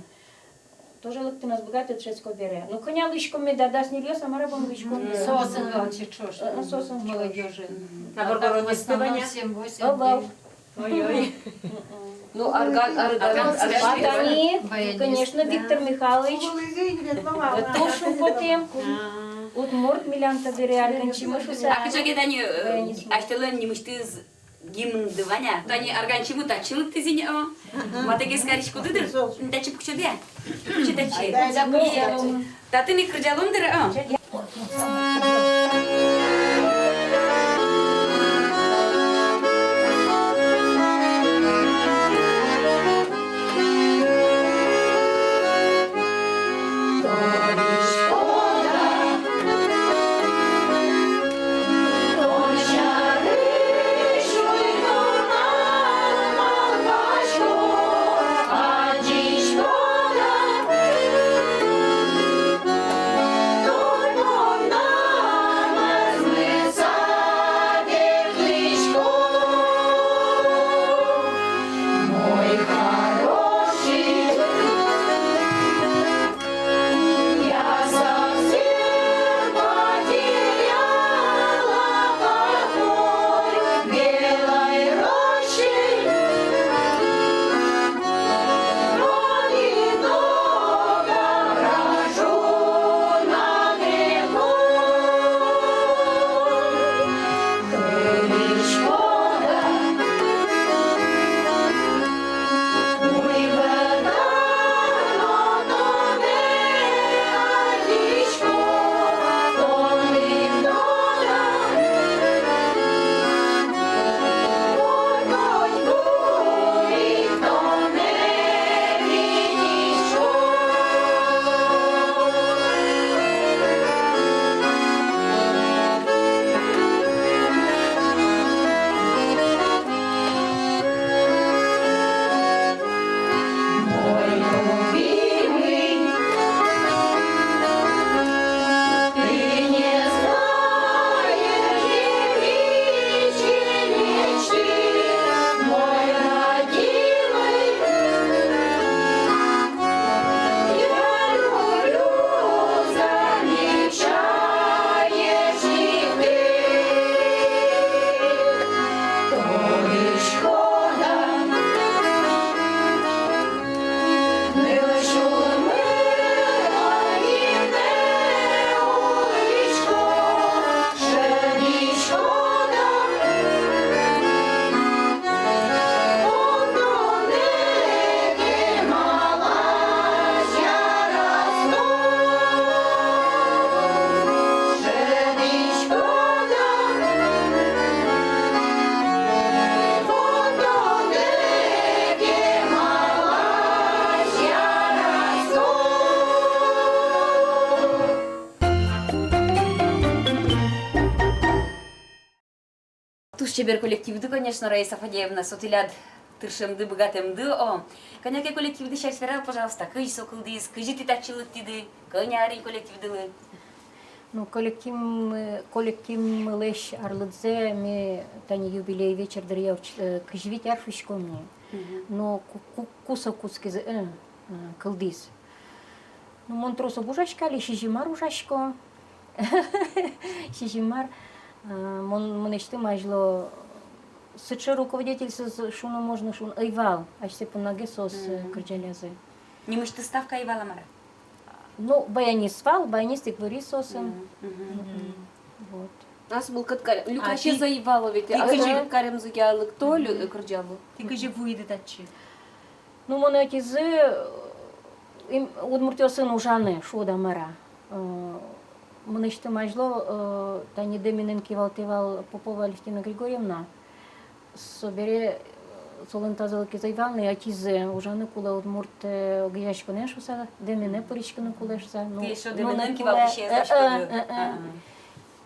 Тоже лыктыны ӧз быгаты дышетско бере. Ну, кӧня луиськом меда, дас ньыльёс-а, мар-а бон луиськом бере. Соосын валче ӵош. Э, э, соосын ӵош. Молодёжи. А воргоронъёсты вань-а? Ӧвӧл. Ой-ой. Ну, арган, арган, арган. А тани, конечно, Виктор Михайлович. Туж шумпотӥм. Удмурт милям табере арганчимы шуса. А кыӵе ке тани, э, асьтэлэн нимысьтыз гимнды вань-а? Тани арганчимы татчы лыктӥз ини, о. Матэгес кариськоды дыр, татчы пуксёды-а? Пуксё татчы. Татын ик кырӟалом дыр, о. Чебер коллективды, конечно, Раиса Фадеевна, со тӥляд тыршемды, быгатэмды, о. Кӧня ке коллективды сярысь вералэ, пожалуйста, кызьы со кылдӥз, кызьы тӥ татчы лыктӥды, кӧня арень коллективдылы? Ну, коллективмы-, коллективмылэсь арлыдзэ ми тани юбилей вечер дыръя уч-, э, кызь вить ар шуиськом ни. Мгм. Но ку-, ку-, ку со кутскиз, э, э, кылдӥз. Ну, мон трос уг ужаськы али, сизьым ар ужасько. Сизьым ар, э, мон, мынэсьтым азьло сыӵе руководительёсыз, шуыны можно, шуыны ӧй вал, асьсэ понна гес соос, э, Мгм. кырӟалязы. Нимысьтыз ставка ӧй вал-а, мар-а? Ну, баянист вал, баянист ик выриз соосын. Мгм, мгм. Мгм. Вот. Ас мылкыд карем, люкасез ӧй вал ведь, ас мылкыд каремзы ке лыкто, лю-, кырӟало. Тӥ кызьы вуиды татчы? Ну, мон ӧтизы, э, им-, удмуртъёсын ужаны, шуод-а, мар-а. Э, мынэсьтым азьло, э, тани Дэминэн кивалтэ вал Попова Алевтина Григорьевна. Собере, э, солэн тазалыкез ӧй вал ни, ӧтизы, ужаны кулэ удмурт, э, огазеяськонэн шуса, Дэминэ пыриськыны кулэ шуса. Ну, тӥ ещё ну, Дэминэн кивалтӥсез, э, э, э, э. А-а.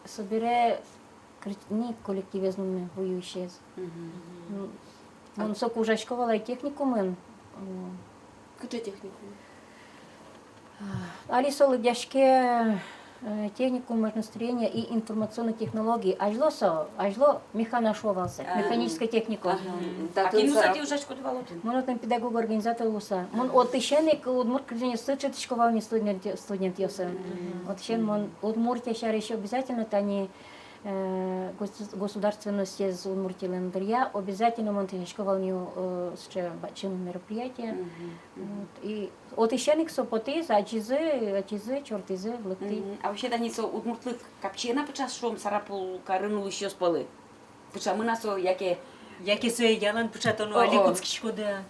Собере кыр-, ни коллективез нуме, вуюисез. Мгм. М, мон соку ужасько вал ай техникумын. М. Кыӵе техникум? Али со лыдъяське, э, техникум машиностроения и информационной технологии. Азьло со, азьло механа шуо вал сое, ага, механической техникум. Ага. Мгм. А кин луыса тӥ ужаськоды вал отын? Мон отын педагог-организатор луыса. Мон отысен ик удмурт кырӟанъёсты чотӥсько вал ни студент-, студентъёсын. Мгм. Отысен мон Удмуртия сярысь обязательно тани э, гос-, государственностез Удмуртилэн дыръя, обязательно мон тӥясько вал ни, э, сыӵе бадӟым мероприятие. Мгм, мгм. Вот. И отысен ик со потӥз, адӟизы, адӟизы, чортӥзы, лыктӥ. Мгм. А вообще тани со удмуртлык капчи-а на пыӵаз, шуом, Сарапул карын улӥсьёс пӧлы? Пыӵамын-а со, яке? Яке сое ялан пыӵатоно, о, али о, кутскиськоды-а?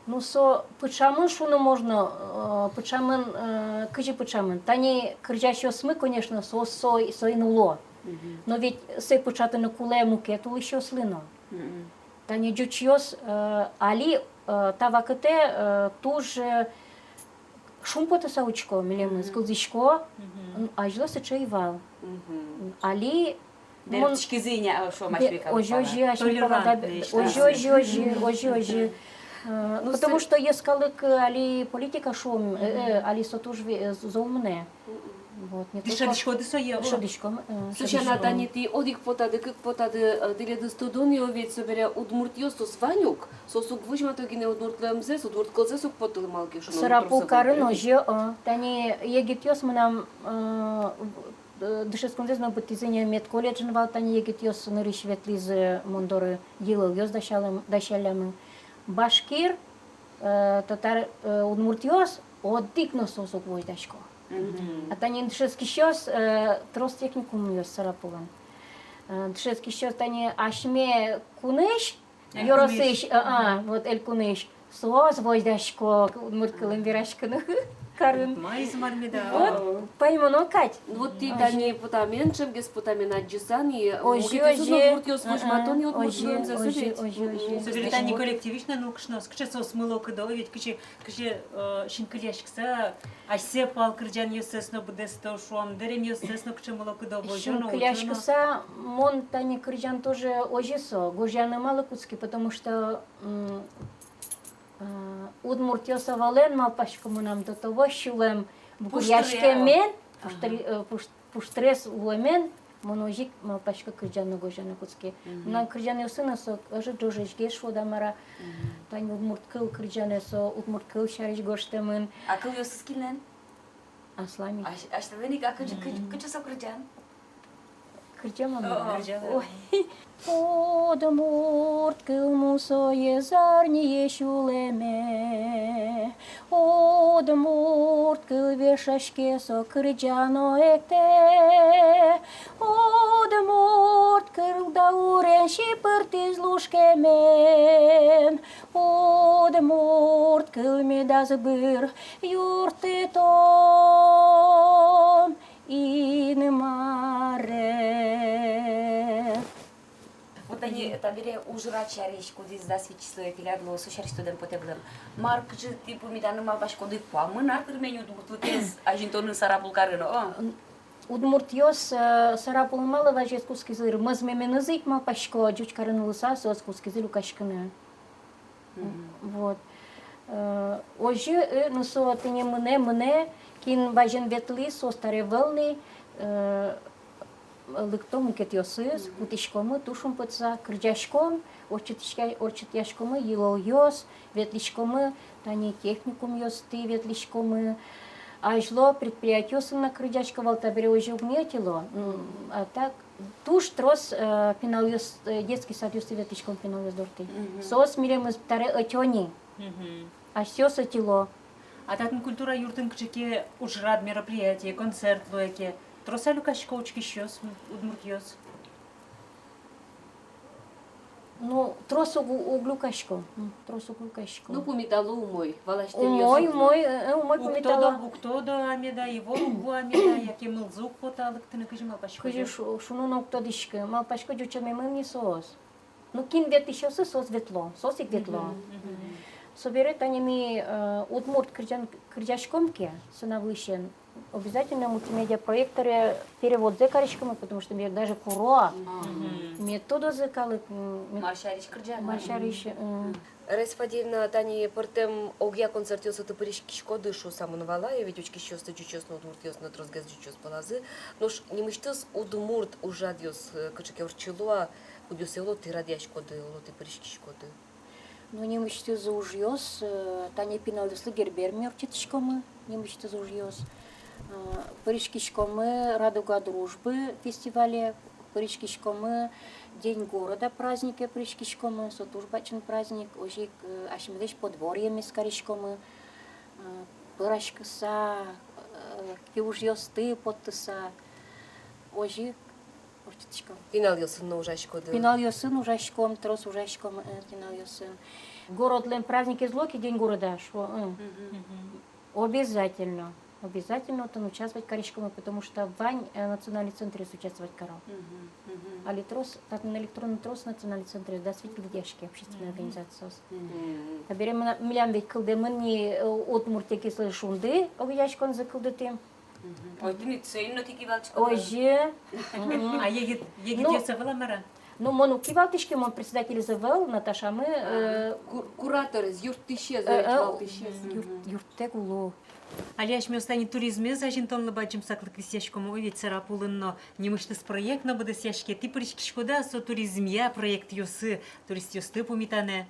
Ну, со пыӵамын шуыны можно, э, пыӵамын, э, кызьы пыӵамын. Тани кырӟасьёсмы, конечно, со, со, соин уло. Мгм. Но ведь сое пыӵатыны кулэ мукет улӥсьёслы но. Мгм. Тани ӟучъёс, э, али, э, та вакытэ, э, туж, э, шумпотыса учко милемыз, мгм, кылзӥсько, мгм, н-, азьло сыӵе ӧй вал. Мгм. Али мон бертӥськизы ини, а, шуом, бе-, асьме калык озьы, пала. Озьы, асьме пала, да, бе-, толерантность, озьы, озьы, да, озьы, озьы, озьы. Э, ну, потому что йӧскалык, э, али политика, шуом, э, э, али со туж ве-, э, зол мынэ. Мгм. Вот, не только шӧдӥськоды сое, о. Шӧдӥськом, э, шӧдӥськом. Слушай, а тани тӥ одӥг потады, кык потады, э, тӥледыз тодон, и ведь собере удмуртъёс соос вань ук, соос уг возьмато гинэ удмурт луэмзэс, удмурт кылзэс уг потылы, малы ке шуоно. Сарапул карын озьы, о. Тани егитъёс мынам, э, в-, э, дышетсконзэс но быдтӥзы ини, медколледжын вал тани егитъёс, нырысь ветлӥзы мон доры, йылолъёс дасялэм-, дасяллямы. Башкир, э, татар, э, удмуртъёс одӥг но соос уг возьдасько. Мгм. А тани дышетскисьёс, э, трос техникумъёс Сарапулын. Э, дышетскисьёс тани асьме кунысь, Элькунысь. Ёросысь, а, а, вот Элькунысь. Соос возьдасько удмурт кылын вераськыны карын. Маиз мар меда. Вот, паймоно кадь. Ну вот тӥ тани потамен, ӵемгес потамен адӟыса ни, озьы, мукетъёсыз но, озьы, удмуртъёс, а, а, возьмато ни удмурт луэмзэс, озьы, озьы, озьы, озьы. Собере тани коллективысь но нылкышноос, кыӵе соос мыло-кыдо, ведь кыӵе, кыӵе, э, синкылияськыса, асьсэ пал кырӟанъёссэс но быдэсто, шуом, дэремъёссэс но кыӵе мыло-кыдо возё но, утё но. Синкылияськыса, мон тани кырӟан тоже озьы со, гожъяны малы кутски, потому что, м, э, удмуртъёс ӧвӧлэн, малпасько, мынам до того сюлэм бугыръяськемен, пуштыр-, э, пуш-, пуштрес луэмен, мон озьы ик малпасько кырӟан но гожъяны кутски. Мгм. Мынам кырӟанъёсы но со ӧжыт ӝожгес, шуод-а, мар-а. Мгм. Тани удмурт кыл кырӟанэ со, удмурт кыл сярысь гожтэмын. А кылъёсыз кинлэн? Аслам ик. Ась-, асьтэлэн ик, а кыӵе, кыӵе, мгм, кыӵе со кырӟан? Кырӟа, мама. О, о. Кырӟа. Ой. Удмурт кыл мусое зарние сюлэме. Удмурт кыл вешаське, со кырӟа но эктэ. Удмурт кыл даурен сипыртӥз лушкемен. Удмурт кыл медаз быр юрттэ тон Инмаре. Вот тани табере ужрад сярысь, кудӥз дас вить числое тӥляд луоз, со сярысь тодэм потэ вылэм. Мар, кызьы тӥ пумитаны малпаськоды, куамын ар тырме ни удмуртлыкез азинтонын Сарапул карын, о? Н-, Удмуртъёс, э, Сарапулын малы вазез кутскизы дыр, мӧзмеменызы ик, малпасько, ӟуч карын улыса, соос кутскизы люкаськыны. Мгм. Вот. Э, озьы, э, ну, со тӥни мынэ, мынэ, кин вазен ветлӥз, соос таре ӧвӧл ни, э, лыкто мукетъёсыз, мгм, кутӥськомы туж шумпотыса, кырӟаськом, ортчытӥська-, ортчытъяськомы йылолъёс, ветлӥськомы, тани техникумъёстӥ ветлӥськомы, азьло предприятиосын но кырӟасько вал, табере озьы уг ни ӧтьыло. М, а так, туж трос, э, пиналъёс, э, детский садъёсы ветлӥськом пиналъёс дортӥ. Мгм. Соос милемыз таре ӧтё ни. Мгм. Асьсэос ӧтьыло. А татын культура юртын кыӵе ке ужрад, мероприятие, концерт луэ ке, трос-а люкасько учкисьёс, удмуртъёс? Ну, трос уг, уг люкасько. М, трос уг люкасько. Ну, пумитало умой, валасьтэм. Умой, умой, э, э, умой. Уг тодо, пумитало. Уг тодо-а меда, ивор уг луы-а меда, яке мылзы уг поты-а лыктыны, кызьы малпаськоды? Кызьы шу-, шуны но уг тодӥськы. Малпасько, ӟучомемын ни соос. Ну, кин ветлӥсьёсыз, соос ветло, соос ик ветло. Мгм, мгм. Собере тани ми, э, удмурт кырӟан-, кырӟаськом ке, сцена вылысен, обязательно мультимедиа проекторе переводзэ кариськомы, потому что мед даже куро, мгм, мед тодозы калык, м, мед мар сярысь кырӟаны. Мар сярысь, м. Раиса Фадеевна, тани пӧртэм огъя концертъёсы тӥ пыриськиськоды шуыса мон валай, ведь учкисьёсты ӟучъёс но, удмуртъёс но, тросгес ӟучъёс пӧлазы. Нош нимысьтыз удмурт ужрадъёс, э, кыӵе ке ортчыло-а, кудъёссэ оло тӥ радъяськоды, оло тӥ пыриськиськоды? Ну, нимысьтыз ужъёс, э, тани пиналъёслы Гербер ми ортчытӥськомы, нимысьтыз ужъёс. Э, пыриськиськомы «Радуга дружбы» фестивале, пыриськиськомы День города празднике, пыриськиськомы, со туж бадӟым праздник, озьы ик, э, асьмелэсь подворьемес кариськомы, э, пӧраськыса, э, киужъёсты поттыса, озьы ик ортчытӥськом. Пиналъёсын но ужаськоды? Пиналъёсын ужаськом, трос ужаськом, э, пиналъёсын. Городлэн праздникез луэ ке, День города, шуо, э. Мгм. Обязательно. Обязательно отын участвовать кариськомы, потому что вань, э, национальный центръёс участвовать каро. Мгм, мгм. Али трос, татын электронный трос национальный центръёс, дас вить лыдъяське общественной организациос. Мгм. Табере мына-, милям ведь кылдэмын ни, э, Удмуртие кислы шунды огъяськонзэ кылдытӥм. Мгм. Ой, тӥни соин но тӥ кивалтӥськоды. Озьы. Мгм. А егит, егитъёс ӧвӧл-а, мар-а? Ну, мон уг кивалтӥськы, мон председателез ӧвӧл, Наташамы, э, ку-, кураторез, юрттӥсез, э, э, валтӥсез. Юрт-, юрттэк уло. Али асьмеос тани туризмез азинтонлы бадӟым саклык висъяськом, ой, ведь Сарапулын но нимысьтыз проект но быдэсъяське. Тӥ пыриськиськоды-а со туризмъя проектъёсы, туристъёсты пумитаны?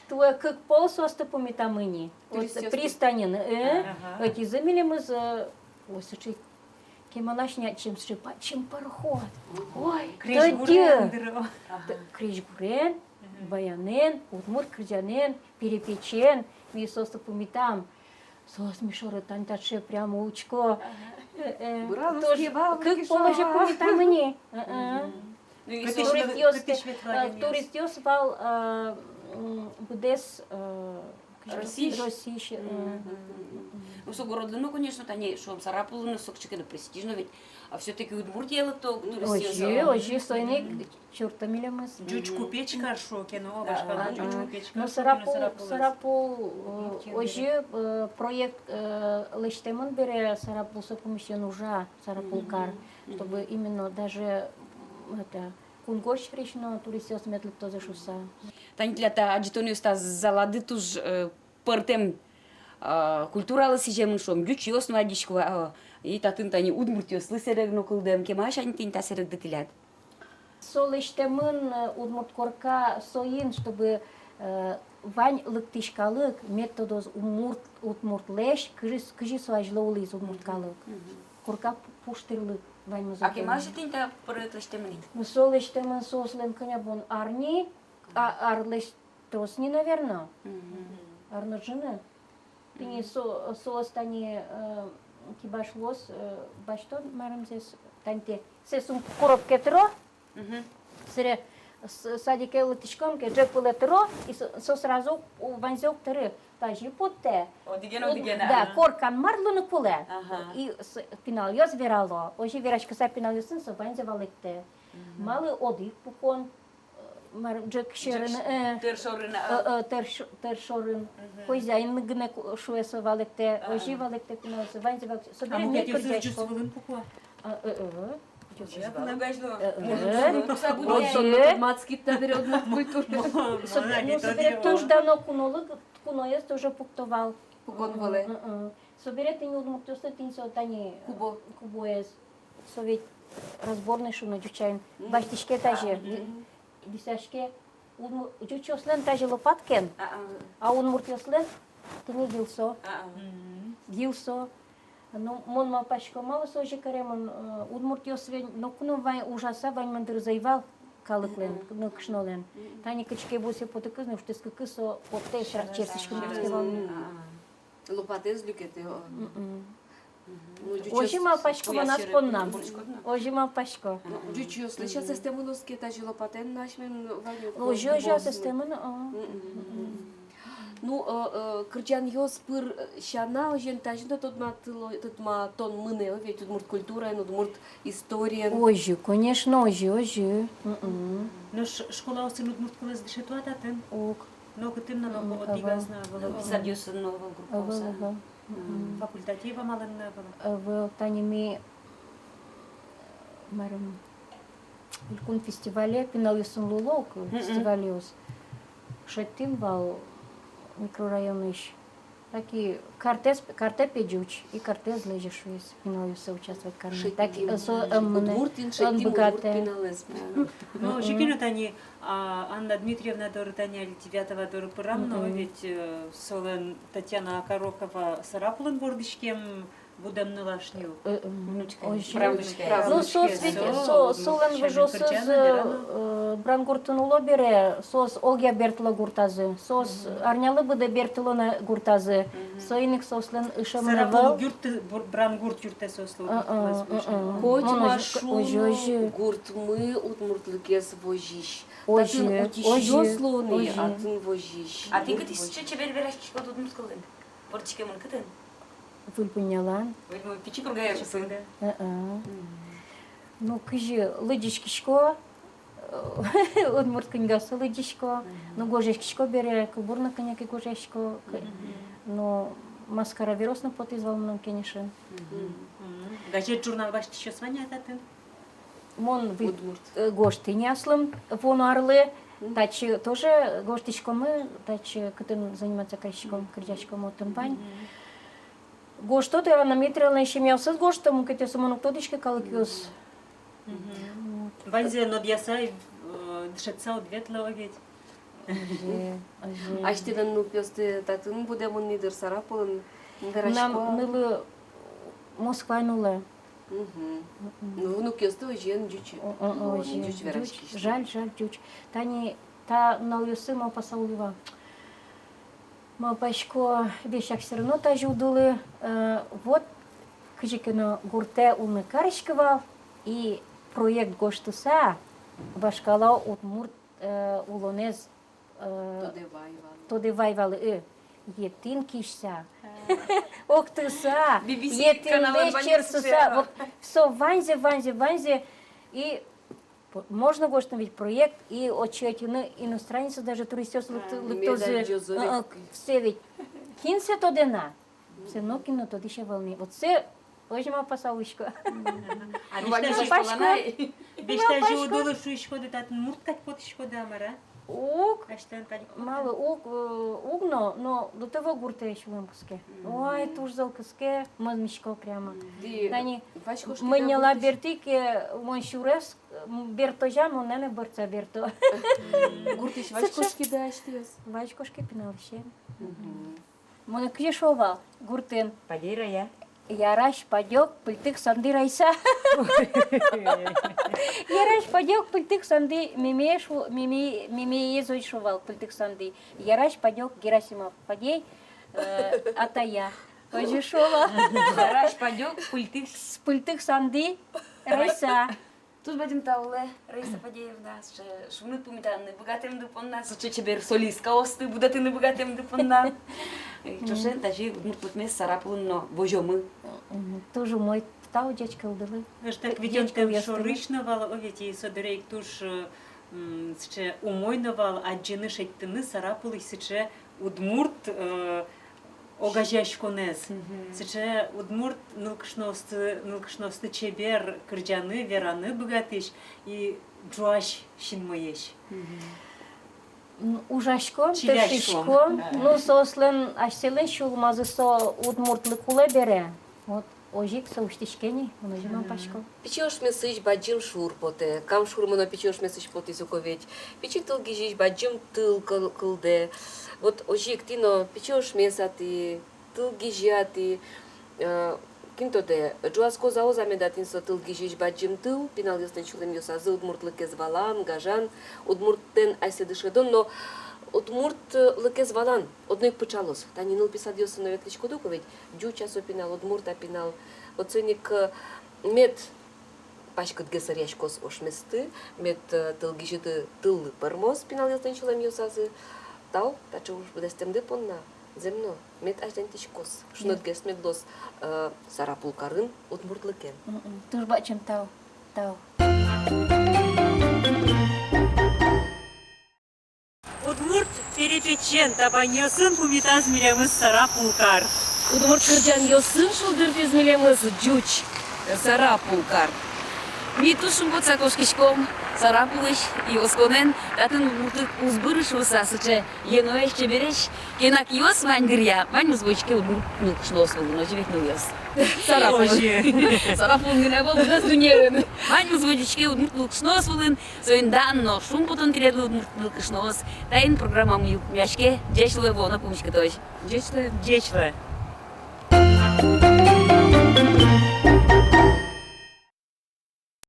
Туэ кык пол соосты пумитамы ни. Вот туристъёсты. Пристаньын, э, ага, ӧтизы милемыз, э, ой, сыӵе кемалась ни ачим, сыӵе бадӟым пароход. Ой, крезьгурен, тӧдьы. Дыр-о. Ага. Т-, крезьгурен, мгм, баянэн, удмурт кырӟанэн, перепечен, ми соосты пумитам. Соос ми шоры тань таӵе прямо учко. Ага. Э, э. Туж кык пол озьы пумитамы ни. Э, э. Мгм. Ну, и кытысь со вет-, туристъёс, кытысь ветло, э, адямиос? Туристъёс вал, э, м, быдэс, э, Россиысь. Россиысь, э. Мгм. Ну, со городлы но, конечно, тани, шуом, Сарапуллы но со кыӵе ке но престижно ведь. А всё-таки Удмуртиелы то туристъёс. Озьы, озьы, соин ик чуртто милемыз. Ӟуч купеч кар шуо ке но, о, вашкала ӟуч купеч кар шуо ке но, Сарапул, Сарапул, э, озьы, э, проект, э, лэсьтэмын бере, Сарапул со пумысен ужа, Сарапул кар, чтобы именно даже, м, это, кунгож сьӧрысь но туристъёс мед лыктозы шуыса. Тани тӥляд та адӟытонъёс та залады туж, э, пӧртэм, а, культуралы сӥземын, шуом, ӟучъёс но адӟисько вал, а, и татын тани удмуртъёслы сэрег но кылдэм. Кемалась ини тӥни та сэрегды тӥляд? Со лэсьтэмын, э, удмурт корка соин, чтобы, э, вань лыктӥсь калык мед тодоз удмурт, удмуртлэсь, кызьы, кызьы со азьло улӥз удмурт калык. Мгм. Корка пу-, пуштырлык ваньмыз. А кемалась тӥни та проект лэсьтэмын ини? Ну, со лэсьтэмын соослэн кӧня бон ар ни, а, арлэсь трос ни, наверно. Мгм. Ар но ӝыны. Тӥни со-, соос тани, э, кибашлыос, э, басьто марымзэс, тани тэ, сэ сум коробке тыро, мгм, сэре с-, садике лыктӥськом ке, ӝӧк вылэ тыро, и со, со сразу у-, ваньзэ уг тыры, тазьы поттэ. Одӥген, одӥген, да, ага. Коркан мар луыны кулэ. Ага. И с-, пиналъёс верало, озьы вераськыса пиналъёсын со ваньзэ валэктэ. Мгм. Малы одӥг пукон, мар, ӝӧк сьӧрын, э, тӧр шорын, а, э, э, тӧр ш-, тӧр шорын. Мгм. Хозяин гинэ ку-, шуэ со валэктэ, а, озьы валэктэ пиналъёс, ваньзэ валэктэ. Собере ми кырӟаськом. А мукетъёсыз ӝус вылын пуко? А, э, э. Озьы-а вал? Э, э. Озьы. Мацкид табере удмурт культура. Со-, ну, собере туж дано кунолы, куноез тоже пукто вал. Пукон вылэ. Э, э. Собере тӥни удмуртъёслы тӥни со тани кубо. Кубоез. Со ведь разборный шуыны ӟучаын. Мгм. Басьтӥське тазьы. А, мгм. Дӥсяське. Удмур-, ӟучъёслэн тазьы лопаткен, а, а, удмуртъёслэн тӥни гилсо. А, а. Мгм. Гилсо. Ну, мон малпасько, малы со озьы каремын, э, удмуртъёс ведь ноку но вань, ужаса ваньмын дырыз ӧй вал калыклэн, мгм, ну, кышнолэн. Мгм. Тани кыӵе ке бусые потыкуз но, уштӥськыкуз, со потэ, сярысь черсӥськыны кутске вал. Мгм. А, а. Лопатэз люкетэ, о. Мгм. Мгм. Ну, озьы малпасько, манас понна. Озьы малпасько. Мгм. Ӟучъёслы сейчас эстэмын оске, тазьы лопатэн но асьмен ваньмы. Озьы, озьы эстэмын, о. Мгм. Мгм. Ну, э, э, кырӟанъёс пыр, э, сяна, озьыен, тазьы но тодматыло-, тодматон мынэ, о, ведь удмурт культураен, удмурт историен. Озьы, конечно, озьы, озьы. Мгм. Но ш-, школаосын удмурт кылэз дышето-а татын? Уг. Нокытын но, мгм, нокытын но, ӧвӧл. Одӥгаз но ӧвӧл. Садъёсын но ӧвӧл, группаосын. Ӧвӧл, ӧвӧл. Мгм. Факультатив амалын но ӧвӧл. Ӧвӧл, тани ми, марым, элькун фестивале пиналъёсын луыло ук, мгм, фестивальёс. Шедьтӥм вал микрорайонысь. Таки картэз, картэ пе ӟуч, и картэ ӧз лэзьы шуиз, пиналъёссэ участвовать карыны. Таки, э, со ӧм мынэ, ӧм быгатэ. Удмуртын шедьтӥм удмурт пиналэз. Ну, озьы ке но тани, а, Анна Дмитриевна доры тани али Девятова доры пырам но, мгм, ведь, э, солэн Татьяна Окорокова Сарапулын вордӥськем, будэм нылаш ни ук. Э, э, внучка. Озьы. Правнучка. Ну, соос ведь, со-, солэн выжыосыз, э, Брангуртын уло бере, соос огъя бертыло гуртазы. Соос, мгм, арнялы быдэ бертыло на гуртазы. Мгм. Соин ик соослэн ышемын ӧвӧл. Сарапул юрт, Бр-, Брангурт юртэ соослы. Э, э, удмурт кылэз, э, э. Кочма шуо, озьы, озьы, гуртмы удмуртлыкез возись. Озьы, татын утисьёс луо ни, озьы, отын возись. А тӥ кытысь сыӵе чебер вераськиськоды удмурт кылын? Вордӥськемын кытын? Выль Пуньялан. Выль Пу-, Пичи Пурга ёросысь, да? Э-э. Мгм. Ну, кызьы лыдӟиськисько, э, удмурт книгаоссэ лыдӟисько, мгм, ну, гожъяськисько бере, кылбур но кӧня ке гожъясько, к-, мгм, ну, Маскара верос но потӥз вал мынам кенешен. Мгм. Мгм. Газет-журнал басьтӥсьёс вань-а татын? Мон выль, удмурт, э, гожтӥ ни аслым вуоно арлы. Мгм. Татчы тоже гожтӥськомы, татчы кытын заниматься кариськом, мгм, кырӟаськом, отын вань. Мгм. Гожто, тӥ Анна Дмитриевналэн семьяосыз гожто, мукетъёссэ мон уг тодӥськы, калыкъёс. Мгм. Вот. Ваньзэ но одъяса, э, дышетса уд ветлы ведь. Озьы, озьы. Асьтэлэн нылпиосты татын будэмын ни дыр, Сарапулын, верасько. Мынам нылы Москваын улэ. Мгм. Мгм. Ну, внукъёсты озьыен ӟуч. О, о, о, озьыен, ӟуч, ӟуч вераськись. Жаль, жаль, ӟуч. Тани та нуналъёсы малпаса улӥ вал. Малпасько, весяк всё равно тазьы уд улы, э, вот, кызьы ке но гуртэ улыны кариськы вал, и проект гожтыса, вашкала удмурт, э, улонэз, э, тодэ вай вал. Тодэ вай вал, э, етӥн кисьса, а, октыса, етӥнлэсь черсыса, вот, всё, ваньзэ, ваньзэ, ваньзэ, и По-, можно гожтыны ведь проект, и отчы ӧтьыны иностранецъёс, даже туристъёс лыкто-, а, лыктозы. Медаль ӟозы. Э, э, ведь. Всё ведь. Кин сое тодэ на? Всё равно кин но тодӥсь ӧвӧл ни. Вот сое озьы малпаса улӥсько. Мгм. А весь тазьы, весь тазьы уд улы шуиськоды, татын мурт кадь потӥськоды-а, мар-а? Уг. Асьтэлэн кадь уг. Малы уг, э, уг но, но до того гуртэ сюлэм кыске. Мгм. Ой, туж зол кыске, мӧзмисько прямо. Мгм. Тани мынэла бертӥ ке, мон сюрес, М, бертозя, мон но бертыса берто. Гуртысь вазь кошкиды асьтэос? Вазь кошки, пиналысен. Мгм. Монэ кызьы шуо вал гуртын? Падей рая. Ярась, падёк, пыльтык, санди, райса. Ярась, падёк, пыльтык, санди, мимие шу-, мими-, мимиез озьы шуо вал, пыльтык, санди. Ярась, падёк, Герасимов, падей, э, атая. Озьы шуо вал. Ярась, падёк, пыльтык. С-, пыльтык, санди, райса. Туж бадӟым тау, Раиса Падеевна, сыӵе шуныт пумитаны быгатэмды понна, сыӵе чебер солисткаосты будэтыны быгатэмды понна. Э, ӵошен тазьы удмуртлыкмес Сарапулын но возёмы. Мгм. Туж умой тау ӟечкылдылы. Ӧжытак витёнтэм шорысь но вал, о, ведь и со дыре ик туж, м, сыӵе умой но вал адӟыны, шедьтыны Сарапулысь сыӵе удмурт, э, огазеяськонэз. Мгм. Сыӵе удмурт нылкышноосты, нылкышноосты чебер кырӟаны, вераны быгатӥсь и ӝуась синмоесь. Мгм. М, ужаськом, чиляськом, тыршиськом. Ага. Ну, соослэн асьсэлэн сюлмазы со удмуртлык улэ бере. Вот, озьы ик со усьтӥське ни, мон озьы малпасько. Пичи ошмесысь бадӟым шур потэ. Кам шурмы но пичи ошмесысь потӥз ук ведь. Пичи тылгизьысь бадӟым тыл кыл-, кылдэ. Вот озьы ик тӥ но пичи ошмес а тӥ, тылгизьы а тӥ, э, кин тодэ, ӝуаськоз-а, уз-а меда тӥни со тылгизьысь бадӟым тыл, пиналъёслэн сюлэмъёсазы удмуртлыкез валан, гажан, удмуртлэн асьсэ дышетон но удмуртлыкез валан одно ик пыӵалоз. Тани нылпи садъёсы но ветлӥськод ук ведь, ӟуч-а со пинал, удмурт-а пинал. Вот соин ик, э, мед паськытгес ӧръяськоз ошместы, мед, э, тылгизьыты тыллы пӧрмоз пиналъёслэн сюлэмъёсазы. Тау таӵе уж быдэстэмды понна. Зэм но, мед азьланьтӥськоз, шунытгес мед луоз, э, Сарапул карын удмуртлыкен. Мгм. Туж бадӟым тау. Тау. Удмурт перепечен табаньёсын пумитаз милемыз Сарапул кар. Удмурт кырӟанъёсын шулдыртӥз милемыз ӟуч Сарапул кар. Ми туж шумпотыса кошкиськом Сарапулысь, и осконэн татын удмуртлык уз быры шуыса, сыӵе йӧноесь, чебересь. Кенак ёс вань дыръя ваньмыз возиське удмурт нылкышноос вылын, озьы ведь, нылъёс? Сарапулын. Озьы. Сарапулын гинэ ӧвӧл, выль дуннеын. Ваньмыз возиське удмурт нылкышноос вылын, соин дан но шумпотон тӥледлы, удмурт нылкышноос. Таин программамы йылпумъяське. Ӟеч луэ, вуоно пумиськытозь. Ӟеч луэ. Ӟеч луэ.